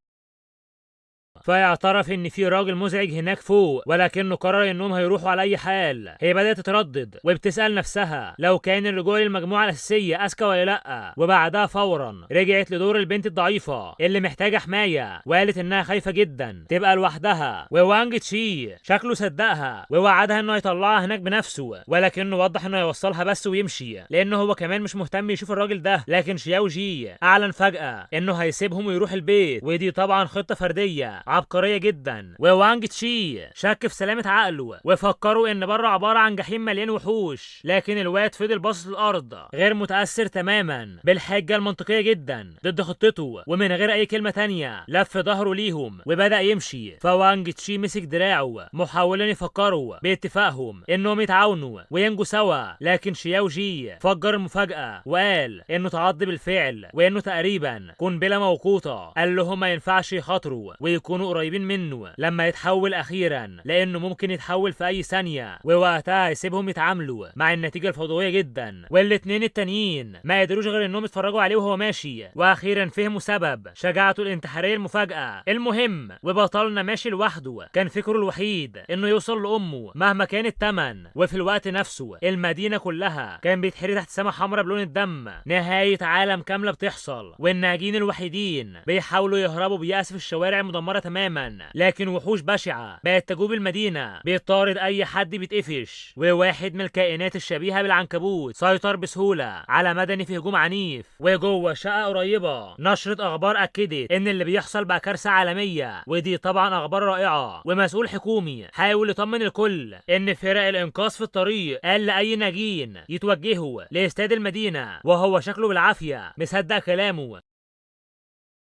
فيعترف ان في راجل مزعج هناك فوق، ولكنه قرر انهم هيروحوا على اي حال. هي بدات تتردد وبتسال نفسها لو كان الرجوع للمجموعة الاساسية اذكى ولا لا، وبعدها فورا رجعت لدور البنت الضعيفة اللي محتاجه حماية وقالت انها خايفة جدا تبقى لوحدها. ووانج تشي شكله صدقها ووعدها انه هيطلعها هناك بنفسه، ولكنه وضح انه هيوصلها بس ويمشي لانه هو كمان مش مهتم يشوف الراجل ده. لكن شياو جي اعلن فجاة انه هيسيبهم ويروح البيت، ودي طبعا خطه فردية عبقرية جدا. ووانج تشي شك في سلامه عقله وفكروا ان بره عبارة عن جحيم مليان وحوش، لكن الواد فضل باصص للارض غير متاثر تماما بالحجة المنطقية جدا ضد خطته، ومن غير اي كلمة تانية لف ظهره ليهم وبدا يمشي. فوانج تشي مسك دراعه محاولا يفكروا باتفاقهم انهم يتعاونوا وينجوا سوا، لكن شياو جي فجر المفاجاة وقال انه تعض بالفعل وانه تقريبا قنبلة موقوته. قال لهم ما ينفعش يخاطروا ويكونوا يكونوا قريبين منه لما يتحول اخيرا، لانه ممكن يتحول في اي ثانية، ووقتها يسيبهم يتعاملوا مع النتيجة الفوضويه جدا. والاثنين التانيين ما قدروش غير انهم يتفرجوا عليه وهو ماشي، واخيرا فهموا سبب شجاعته الانتحاريه المفاجاة. المهم وبطلنا ماشي لوحده، كان فكرة الوحيد انه يوصل لامه مهما كان الثمن. وفي الوقت نفسه المدينة كلها كان بيتحرق تحت سما حمراء بلون الدم، نهاية عالم كاملة بتحصل، والناجين الوحيدين بيحاولوا يهربوا بيأس في الشوارع المدمرة تماما، لكن وحوش بشعة بقت تجوب المدينة، بيطارد اي حد بيتقفش. وواحد من الكائنات الشبيهة بالعنكبوت سيطر بسهولة على مدني في هجوم عنيف. وجوه شقه قريبه نشره اخبار اكدت ان اللي بيحصل بقى كارثة عالمية، ودي طبعا اخبار رائعة. ومسؤول حكومي حاول يطمن الكل ان فرق الانقاذ في الطريق، قال لاي ناجين يتوجهوا لاستاد المدينة، وهو شكله بالعافية مصدق كلامه.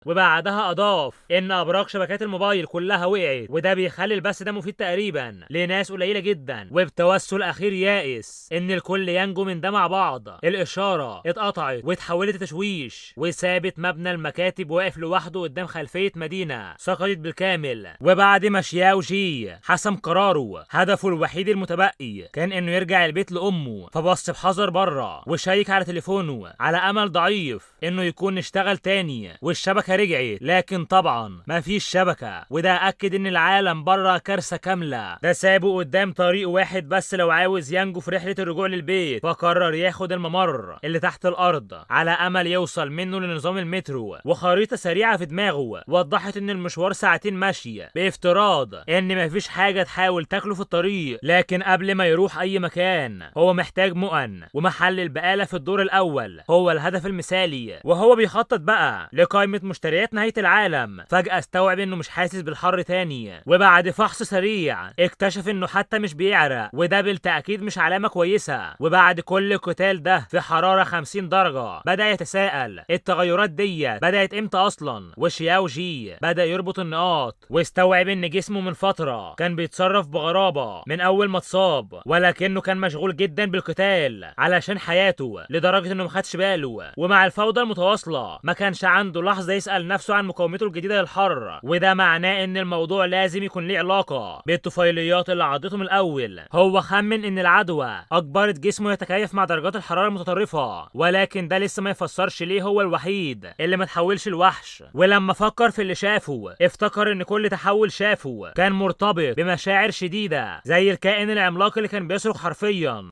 وبعدها اضاف ان ابراج شبكات الموبايل كلها وقعت، وده بيخلي البث ده مفيد تقريبا لناس قليله جدا. وبتوسل اخير يائس ان الكل ينجو من ده مع بعض، الاشارة اتقطعت واتحولت لتشويش، وسابت مبنى المكاتب واقف لوحده قدام خلفية مدينة سقطت بالكامل. وبعد ما شياو جي حسم قراره، هدفه الوحيد المتبقي كان انه يرجع البيت لامه، فبص بحذر بره وشيك على تليفونه على امل ضعيف انه يكون اشتغل تاني والشبكة رجعت، لكن طبعا مفيش شبكة، وده اكد ان العالم بره كارثة كاملة. ده سابه قدام طريق واحد بس لو عاوز ينجو في رحله الرجوع للبيت، فقرر ياخد الممر اللي تحت الارض على امل يوصل منه لنظام المترو. وخريطه سريعة في دماغه وضحت ان المشوار ساعتين مشي، بافتراض ان مفيش حاجة تحاول تاكله في الطريق. لكن قبل ما يروح اي مكان هو محتاج مؤن، ومحل البقالة في الدور الاول هو الهدف المثالي. وهو بيخطط بقى لقائمة مشتريات نهاية العالم، فجأة استوعب انه مش حاسس بالحر تاني. وبعد فحص سريع اكتشف انه حتى مش بيعرق، وده بالتأكيد مش علامة كويسة. وبعد كل القتال ده في حرارة 50 درجة بدأ يتساءل التغيرات دي بدأت امتى اصلا. وشياو جي بدأ يربط النقاط واستوعب ان جسمه من فترة كان بيتصرف بغرابة من اول ما اتصاب، ولكنه كان مشغول جدا بالقتال علشان حياته لدرجة انه مخدش باله. ومع الفوضى المتواصلة ما كانش عنده لحظة يسأل نفسه عن مقاومته الجديدة للحر، وده معناه ان الموضوع لازم يكون ليه علاقة بالطفيليات اللي عضته من الاول. هو خمن ان العدوى اجبرت جسمه يتكيف مع درجات الحرارة المتطرفة، ولكن ده لسه ما يفسرش ليه هو الوحيد اللي ما تحولش الوحش. ولما فكر في اللي شافه افتكر ان كل تحول شافه كان مرتبط بمشاعر شديدة، زي الكائن العملاق اللي كان بيصرخ حرفيا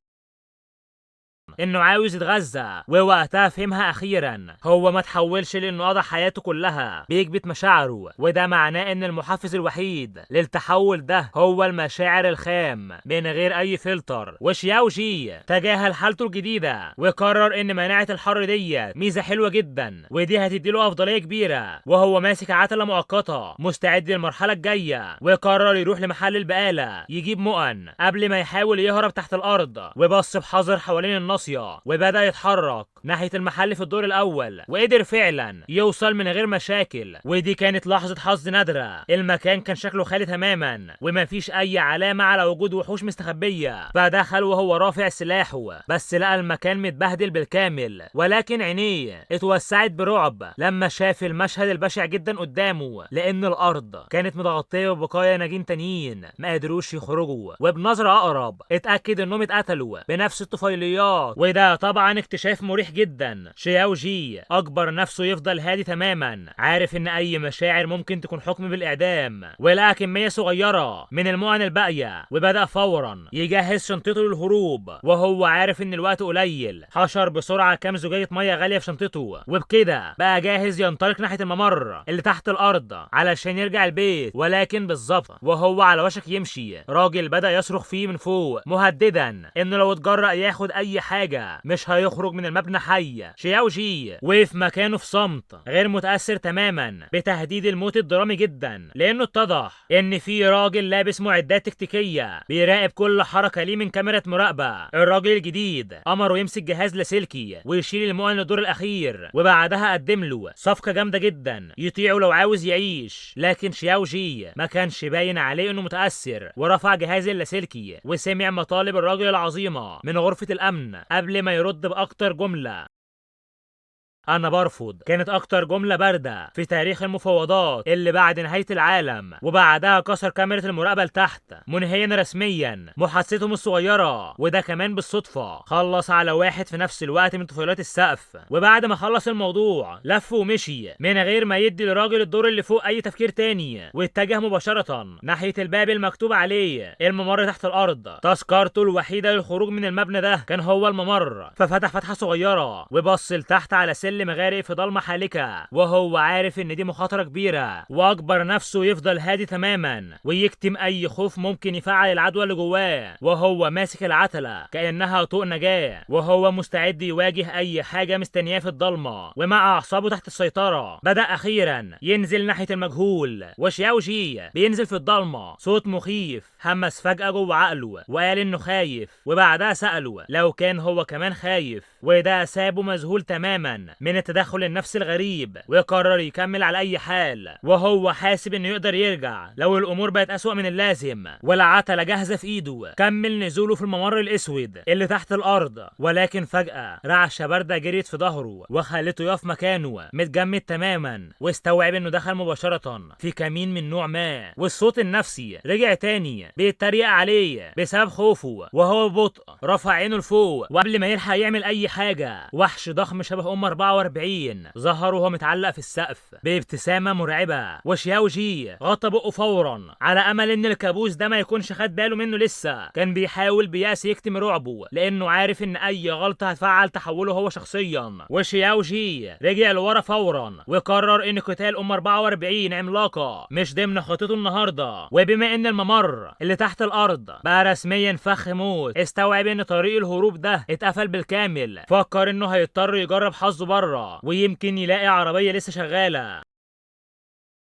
انه عاوز يتغذى. ووقتها فهمها اخيرا، هو ما تحولش لانه قضى حياته كلها بيكبت مشاعره، وده معناه ان المحفز الوحيد للتحول ده هو المشاعر الخام من غير اي فلتر. وشياو جي تجاهل حالته الجديدة وقرر ان مناعة الحر دي ميزة حلوة جدا، ودي هتديله افضلية كبيرة. وهو ماسك عتله مؤقتة مستعد للمرحلة الجاية، وقرر يروح لمحل البقالة يجيب مؤن قبل ما يحاول يهرب تحت الارض. وبص بحذر حوالين النص وبدأ يتحرك ناحية المحل في الدور الأول، وقدر فعلا يوصل من غير مشاكل. ودي كانت لحظة حظ نادرة، المكان كان شكله خالي تماما ومفيش أي علامة على وجود وحوش مستخبية. فدخل وهو رافع سلاحه، بس لقى المكان متبهدل بالكامل، ولكن عينيه اتوسعت برعب لما شاف المشهد البشع جدا قدامه، لأن الأرض كانت متغطية ببقايا ناجين تانيين ما قدروش يخرجوا. وبنظرة أقرب اتأكد إنهم اتقتلوا بنفس الطفيليات، وده طبعا اكتشاف مريح جدا. شياو جي اجبر نفسه يفضل هادي تماما، عارف ان اي مشاعر ممكن تكون حكم بالاعدام. ولقى كمية صغيرة من المؤن الباقية وبدا فورا يجهز شنطته للهروب، وهو عارف ان الوقت قليل. حشر بسرعة كام زجاجة مية غالية في شنطته، وبكده بقى جاهز ينطلق ناحية الممر اللي تحت الارض علشان يرجع البيت. ولكن بالظبط وهو على وشك يمشي، راجل بدا يصرخ فيه من فوق مهددا انه لو اتجرأ ياخد اي حاجة مش هيخرج من المبنى حي. شياو جي وقف مكانه في صمت غير متأثر تماما بتهديد الموت الدرامي جدا، لانه اتضح ان في راجل لابس معدات تكتيكية بيراقب كل حركة ليه من كاميرا مراقبة. الراجل الجديد امره يمسك جهاز لاسلكي ويشيل المؤن للدور الاخير، وبعدها قدم له صفقة جامدة جدا يطيعه لو عاوز يعيش. لكن شياو جي ما كانش باين عليه انه متأثر، ورفع جهاز اللاسلكي وسمع مطالب الراجل العظيمة من غرفة الامن قبل ما يرد بأكتر جملة. انا برفض كانت اكتر جملة باردة في تاريخ المفاوضات اللي بعد نهاية العالم. وبعدها كسر كاميرا المراقبة لتحت، منهيا رسميا محادثتهم الصغيرة، وده كمان بالصدفة خلص على واحد في نفس الوقت من طفيلات السقف. وبعد ما خلص الموضوع لف ومشي من غير ما يدي لراجل الدور اللي فوق اي تفكير تاني، واتجه مباشرة ناحية الباب المكتوب عليه الممر تحت الارض. تذكرته الوحيدة للخروج من المبنى ده كان هو الممر، ففتح فتحه صغيرة وبص لتحت على سلم غارق في ضلمة حالكه، وهو عارف ان دي مخاطره كبيرة، واجبر نفسه يفضل هادي تماما ويكتم اي خوف ممكن يفعل العدوى اللي جواه، وهو ماسك العتله كانها طوق نجاه، وهو مستعد يواجه اي حاجة مستنياه في الضلمة. ومع اعصابه تحت السيطرة بدا اخيرا ينزل ناحية المجهول، وشياوجي بينزل في الضلمة. صوت مخيف همس فجاة جوه عقله وقال انه خايف، وبعدها ساله لو كان هو كمان خايف، وده سابه مذهول تماما من التدخل النفسي الغريب، وقرر يكمل على اي حال وهو حاسب انه يقدر يرجع لو الامور بقت اسوأ من اللازم. والعتله جاهزة في ايده، كمل نزوله في الممر الاسود اللي تحت الارض، ولكن فجأة رعشه باردة جريت في ظهره وخلته يقف مكانه متجمد تماما، واستوعب انه دخل مباشرة في كمين من نوع ما. والصوت النفسي رجع تاني بيتريق عليه بسبب خوفه، وهو ببطء رفع عينه لفوق، وقبل ما يلحق يعمل اي حاجة وحش ضخم شبه 44 ظهر وهو متعلق في السقف بابتسامة مرعبة. وشياوجي غطى بقه فورا على امل ان الكابوس ده ما يكونش خد باله منه لسه. كان بيحاول بيأس يكتم رعبه لانه عارف ان اي غلطه هتفعل تحوله هو شخصيا. وشياوجي رجع لورا فورا وقرر ان قتال 44 عملاقة مش ضمن خطته النهارده. وبما ان الممر اللي تحت الارض بقى رسميا فخ موت، استوعب ان طريق الهروب ده اتقفل بالكامل. فكر انه هيضطر يجرب حظه بره ويمكن يلاقي عربية لسه شغالة،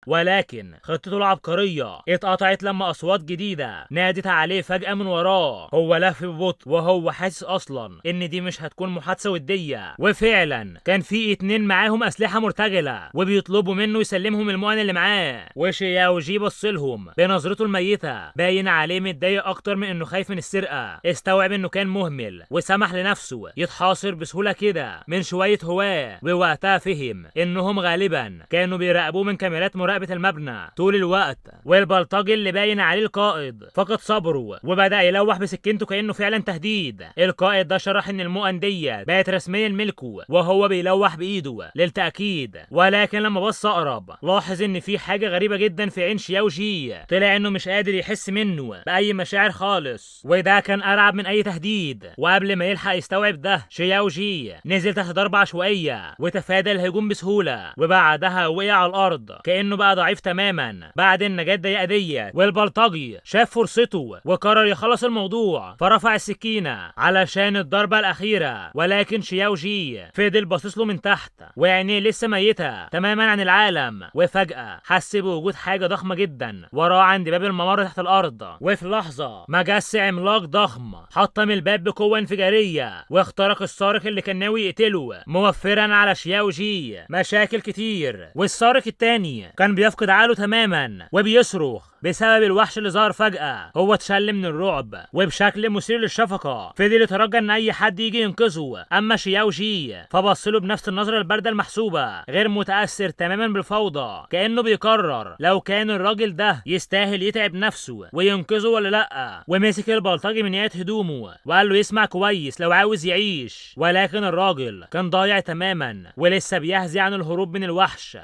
ولكن خطته العبقرية اتقطعت لما أصوات جديدة نادت عليه فجأة من وراه. هو لف ببطء وهو حاسس أصلا إن دي مش هتكون محادثة ودية، وفعلا كان في 2 معاهم أسلحة مرتجلة وبيطلبوا منه يسلمهم المؤن اللي معاه. وشياوجي بصلهم بنظرته الميتة، باين عليه متضايق أكتر من إنه خايف من السرقة. استوعب إنه كان مهمل وسمح لنفسه يتحاصر بسهولة كده من شوية هواه، ووقتها فهم إنهم غالبا كانوا بيراقبوه من كاميرات مراقبة المبنى طول الوقت. والبلطجي اللي باين عليه القائد فقد صبره وبدأ يلوح بسكينته كأنه فعلا تهديد. القائد ده شرح ان المؤن ديت بقت رسميا ملكه وهو بيلوح بايده للتأكيد، ولكن لما بص اقرب لاحظ ان في حاجة غريبة جدا في عين شياوجي، طلع انه مش قادر يحس منه بأي مشاعر خالص، وده كان ارعب من اي تهديد. وقبل ما يلحق يستوعب ده شياوجي نزل تحت ضربة عشوائية وتفادى الهجوم بسهولة، وبعدها وقع على الارض كأنه بقى ضعيف تماما بعد النجاة الضيقه ديت. والبلطجي شاف فرصته وقرر يخلص الموضوع، فرفع السكينة علشان الضربة الاخيرة، ولكن شياوجي فضل باصص له من تحت وعينيه لسه ميته تماما عن العالم. وفجاة حس بوجود حاجة ضخمة جدا وراه عند باب الممر تحت الارض، وفي لحظة مجس عملاق ضخم حطم الباب بقوة انفجاريه واخترق السارق اللي كان ناوي يقتله، موفرا على شياوجي مشاكل كتير. والسارق التاني كان بيفقد عقله تماما وبيصرخ بسبب الوحش اللي ظهر فجأة. هو اتشل من الرعب وبشكل مثير للشفقة فضل يترجى ان اي حد يجي ينقذه. اما شياوجي فبص له بنفس النظرة الباردة المحسوبة، غير متأثر تماما بالفوضى، كأنه بيقرر لو كان الراجل ده يستاهل يتعب نفسه وينقذه ولا لأ. ومسك البلطجي من ياقة هدومه وقال له يسمع كويس لو عاوز يعيش، ولكن الراجل كان ضايع تماما ولسه بيهزي عن الهروب من الوحش.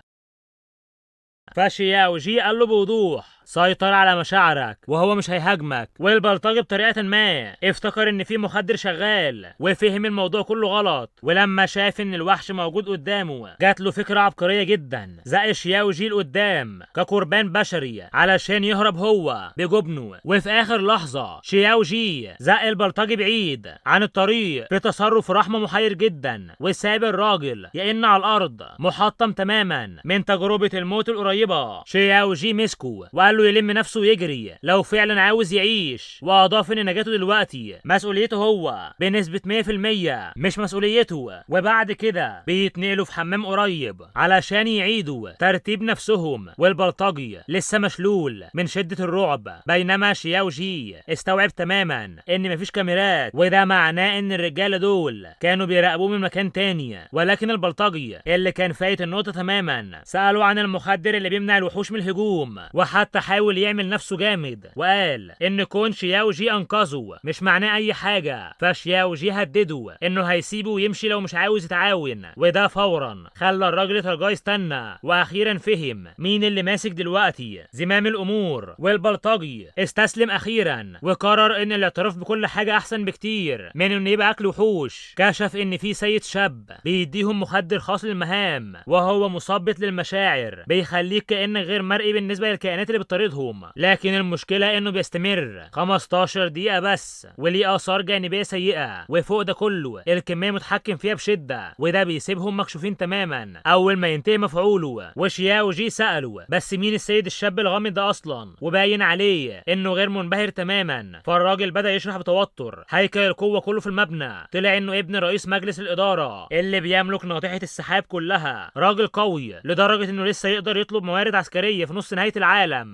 فشياوجي قال له بوضوح سيطر على مشاعرك وهو مش هيهاجمك. والبلطجي بطريقة ما افتكر ان في مخدر شغال وفهم الموضوع كله غلط، ولما شاف ان الوحش موجود قدامه جات له فكرة عبقرية جدا. زق شياوجي لقدام كقربان بشري علشان يهرب هو بجبنه، وفي اخر لحظة شياوجي زق البلطجي بعيد عن الطريق في تصرف رحمة محير جدا، وساب الراجل يئن على الارض محطم تماما من تجربة الموت القريبة. شياوجي مسكه وقال وقال له يلم نفسه ويجري لو فعلا عاوز يعيش، واضاف ان نجاته دلوقتي مسؤوليته هو بنسبة 100% مش مسؤوليته. وبعد كده بيتنقلوا في حمام قريب علشان يعيدوا ترتيب نفسهم، والبلطجي لسه مشلول من شدة الرعب، بينما شياوجي استوعب تماما ان مفيش كاميرات، وده معناه ان الرجالة دول كانوا بيراقبوه من مكان تاني. ولكن البلطجي اللي كان فايت النقطة تماما سألوا عن المخدر اللي بيمنع الوحوش من الهجوم، وحتى حاول يعمل نفسه جامد وقال ان كون شياوجي انقذه مش معناه اي حاجة، فشياوجي هدده انه هيسيبه ويمشي لو مش عاوز يتعاون، وده فورا خلى الراجل يترجاه يستنى، واخيرا فهم مين اللي ماسك دلوقتي زمام الامور. والبلطجي استسلم اخيرا وقرر ان الاعتراف بكل حاجة احسن بكتير من انه يبقى اكل وحوش. كشف ان في سيد شاب بيديهم مخدر خاص للمهام وهو مثبط للمشاعر، بيخليك كانك غير مرئي بالنسبة للكائنات اللي بتطاردهم، لكن المشكلة انه بيستمر 15 دقيقة بس وليه اثار جانبيه سيئه، وفوق ده كله الكمية متحكم فيها بشده، وده بيسيبهم مكشوفين تماما اول ما ينتهي مفعوله. وشياوجي سأله بس مين السيد الشاب الغامض ده اصلا، وباين عليه انه غير منبهر تماما، فالراجل بدأ يشرح بتوتر هيكل القوة كله في المبنى. طلع انه ابن رئيس مجلس الادارة اللي بيملك ناطحه السحاب كلها، راجل قوي لدرجة انه لسه يقدر يطلب موارد عسكرية في نص نهاية العالم،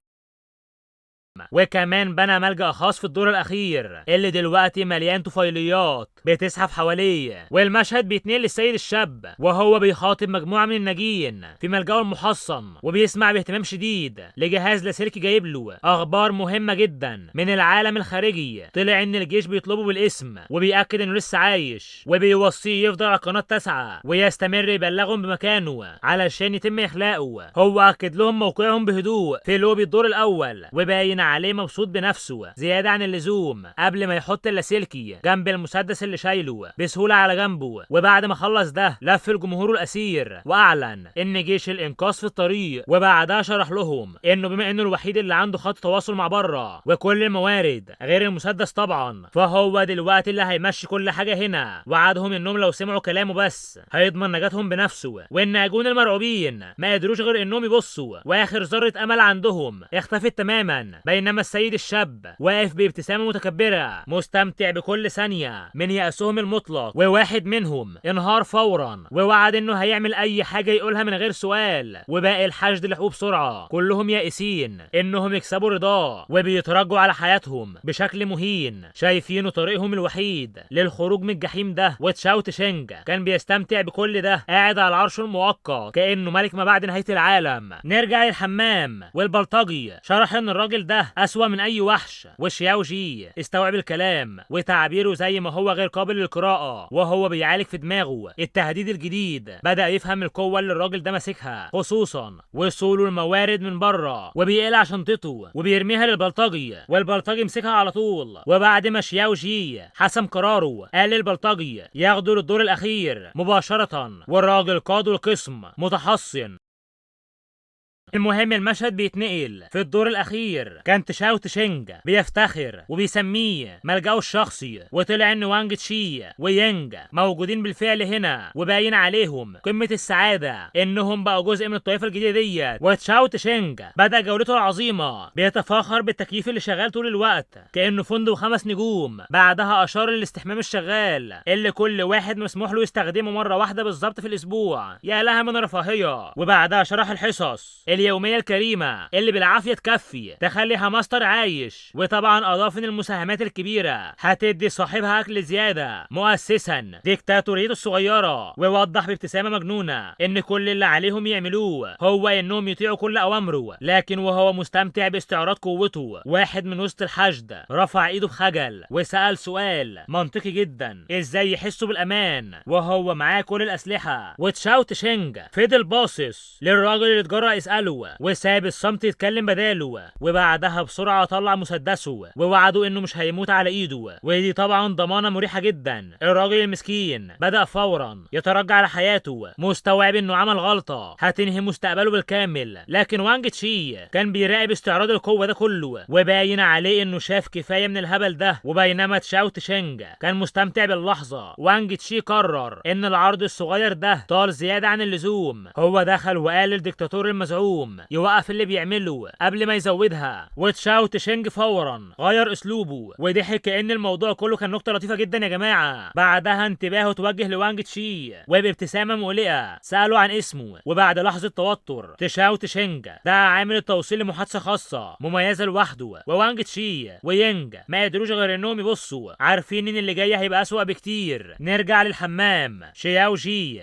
وكمان بنى ملجأ خاص في الدور الأخير اللي دلوقتي مليان طفيليات بتزحف حواليه. والمشهد بيتنقل للسيد الشاب وهو بيخاطب مجموعة من الناجين في ملجأه المحصن، وبيسمع باهتمام شديد لجهاز لاسلكي جايب له أخبار مهمة جدا من العالم الخارجي. طلع إن الجيش بيطلبه بالاسم وبيأكد إنه لسه عايش، وبيوصيه يفضل على قناة 9 ويستمر يبلغهم بمكانه علشان يتم إخلاؤه. هو أكد لهم موقعهم بهدوء في لوبي الدور الأول، وباين عليه مبسوط بنفسه زيادة عن اللزوم قبل ما يحط اللاسلكي جنب المسدس اللي شايله بسهولة على جنبه. وبعد ما خلص ده لف الجمهور الأسير وأعلن إن جيش الإنقاذ في الطريق، وبعدها شرح لهم إنه بما إنه الوحيد اللي عنده خط تواصل مع بره وكل الموارد غير المسدس طبعا، فهو دلوقتي اللي هيمشي كل حاجة هنا. وعدهم إنهم لو سمعوا كلامه بس هيضمن نجاتهم بنفسه. والناجون المرعوبين ما قدروش غير إنهم يبصوا، وآخر ذرة أمل عندهم اختفت تماما، بينما السيد الشاب واقف بابتسامة متكبرة مستمتع بكل ثانية من يأسهم المطلق. وواحد منهم انهار فورا ووعد انه هيعمل اي حاجة يقولها من غير سؤال، وباقي الحشد لحقوه بسرعة كلهم يائسين انهم يكسبوا رضاه وبيترجوا على حياتهم بشكل مهين، شايفينه طريقهم الوحيد للخروج من الجحيم ده. وتشاو تشينج كان بيستمتع بكل ده قاعد على العرش المؤقت كأنه ملك ما بعد نهاية العالم. نرجع للحمام، والبلطجي شرح ان الراجل ده أسوأ من أي وحش، وشياوجي استوعب الكلام وتعبيره زي ما هو غير قابل للقراءة وهو بيعالج في دماغه التهديد الجديد. بدأ يفهم القوة اللي الراجل ده ماسكها، خصوصا وصوله الموارد من بره، وبيقلع شنطته وبيرميها للبلطجي والبلطجي مسكها على طول. وبعد ما شياوجي حسم قراره قال للبلطجي ياخده للدور الأخير مباشرة، والراجل قاده القسم متحصن. المهم المشهد بيتنقل في الدور الاخير، كان تشاو تشينج بيفتخر وبيسميه ملجأه الشخصي، وطلع ان وانج تشي ويانج موجودين بالفعل هنا، وباين عليهم قمة السعادة انهم بقوا جزء من الطائفة الجديدة ديت. وتشاو تشينج بدأ جولته العظيمة بيتفاخر بالتكييف اللي شغال طول الوقت كأنه فندق 5 نجوم. بعدها اشار للاستحمام الشغال اللي كل واحد مسموح له يستخدمه مرة واحدة بالظبط في الاسبوع، يا لها من رفاهية. وبعدها شرح الحصص اليومية الكريمة اللي بالعافية تكفي تخلي هامستر عايش، وطبعا أضاف إن المساهمات الكبيرة هتدي صاحبها أكل زيادة، مؤسسا ديكتاتوريته الصغيرة. ووضح بابتسامة مجنونة إن كل اللي عليهم يعملوه هو إنهم يطيعوا كل أوامره. لكن وهو مستمتع باستعراض قوته، واحد من وسط الحشد رفع إيده بخجل وسأل سؤال منطقي جدا: إزاي يحسوا بالأمان وهو معاه كل الأسلحة؟ وتشاو تشينج فضل باصص للراجل اللي اتجرأ يسأله وساب الصمت يتكلم بداله، وبعدها بسرعة طلع مسدسه ووعده انه مش هيموت على ايده، ودي طبعا ضمانة مريحة جدا. الراجل المسكين بدأ فورا يترجع على حياته مستوعب انه عمل غلطة هتنهي مستقبله بالكامل. لكن وانج تشي كان بيراقب استعراض القوة ده كله، وباين عليه انه شاف كفاية من الهبل ده. وبينما تشاو تشينج كان مستمتع باللحظة، وانج تشي قرر ان العرض الصغير ده طال زيادة عن اللزوم. هو دخل وقال للدكتاتور المزعوم يقوم يوقف اللي بيعمله قبل ما يزودها. وتشاو تشينج فورا غير اسلوبه وضحك كأن الموضوع كله كان نكتة لطيفة جدا يا جماعة. بعدها انتباهه توجه لوانج تشي وبابتسامه مقلقة ساله عن اسمه، وبعد لحظة توتر تشاو تشينج دعا عامل التوصيل لمحادثه خاصة مميزة لوحده، ووانج تشي وينج ما قدروش غير انهم يبصوا عارفين ان اللي جاي هيبقى اسوأ بكتير. نرجع للحمام. شياو جي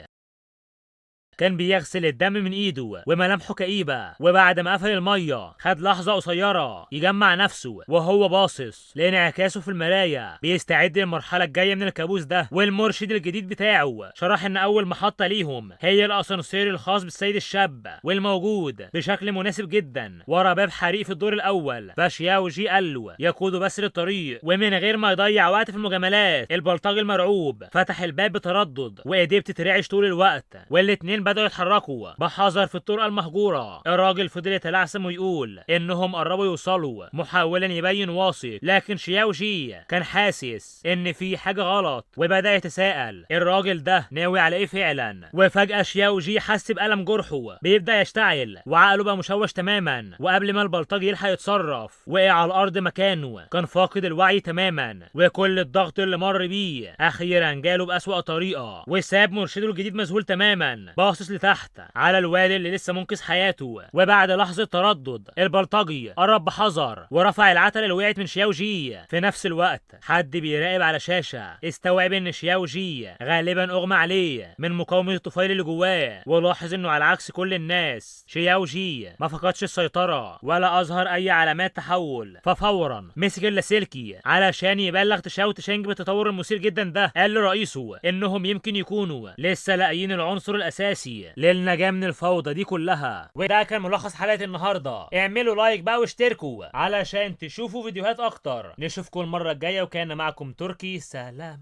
كان بيغسل الدم من ايده وملامحه كئيبة، وبعد ما قفل المية خد لحظة قصيرة يجمع نفسه وهو باصص لانعكاسه في المراية بيستعد للمرحلة الجاية من الكابوس ده. والمرشد الجديد بتاعه شرح ان اول محطة ليهم هي الاسانسير الخاص بالسيد الشاب والموجود بشكل مناسب جدا ورا باب حريق في الدور الاول. فشياو جي قال له يقوده بس للطريق، ومن غير ما يضيع وقت في المجاملات البلطجي المرعوب فتح الباب بتردد وايديه بتترعش طول الوقت، والاتنين بدأوا يتحركوا بحذر في الطرقة المهجورة. الراجل فضل يتلعثم ويقول انهم قربوا يوصلوا محاولا يبين واثق، لكن شياو جي كان حاسس ان في حاجة غلط وبدأ يتساءل الراجل ده ناوي على ايه فعلا. وفجأة شياو جي حس بألم جرحه بيبدأ يشتعل وعقله بقى مشوش تماما، وقبل ما البلطجي يلحق يتصرف وقع على الارض مكانه، كان فاقد الوعي تماما وكل الضغط اللي مر بيه اخيرا جاله بأسوأ طريقة وساب مرشده الجديد مذهول تماما باصص لتحت على الوادي اللي لسه منقذ حياته. وبعد لحظة تردد البلطجي قرب بحذر ورفع العتلة اللي وقعت من شياو جي. في نفس الوقت حد بيراقب على شاشة استوعب ان شياو جي غالبا اغمى عليه من مقاومة الطفيل اللي جواه، ولاحظ انه على عكس كل الناس شياو جي ما فقدش السيطرة ولا اظهر اي علامات تحول. ففورا مسك اللاسلكي علشان يبلغ تشاو تشينج بالتطور المثير جدا ده. قال لرئيسه انهم يمكن يكونوا لسه لاقيين العنصر الاساسي للنجاة من الفوضى دي كلها. وده كان ملخص حلقة النهاردة. اعملوا like بقى واشتركوا علشان تشوفوا فيديوهات اكتر. نشوفكم المرة الجاية، وكان معكم تركي. سلام.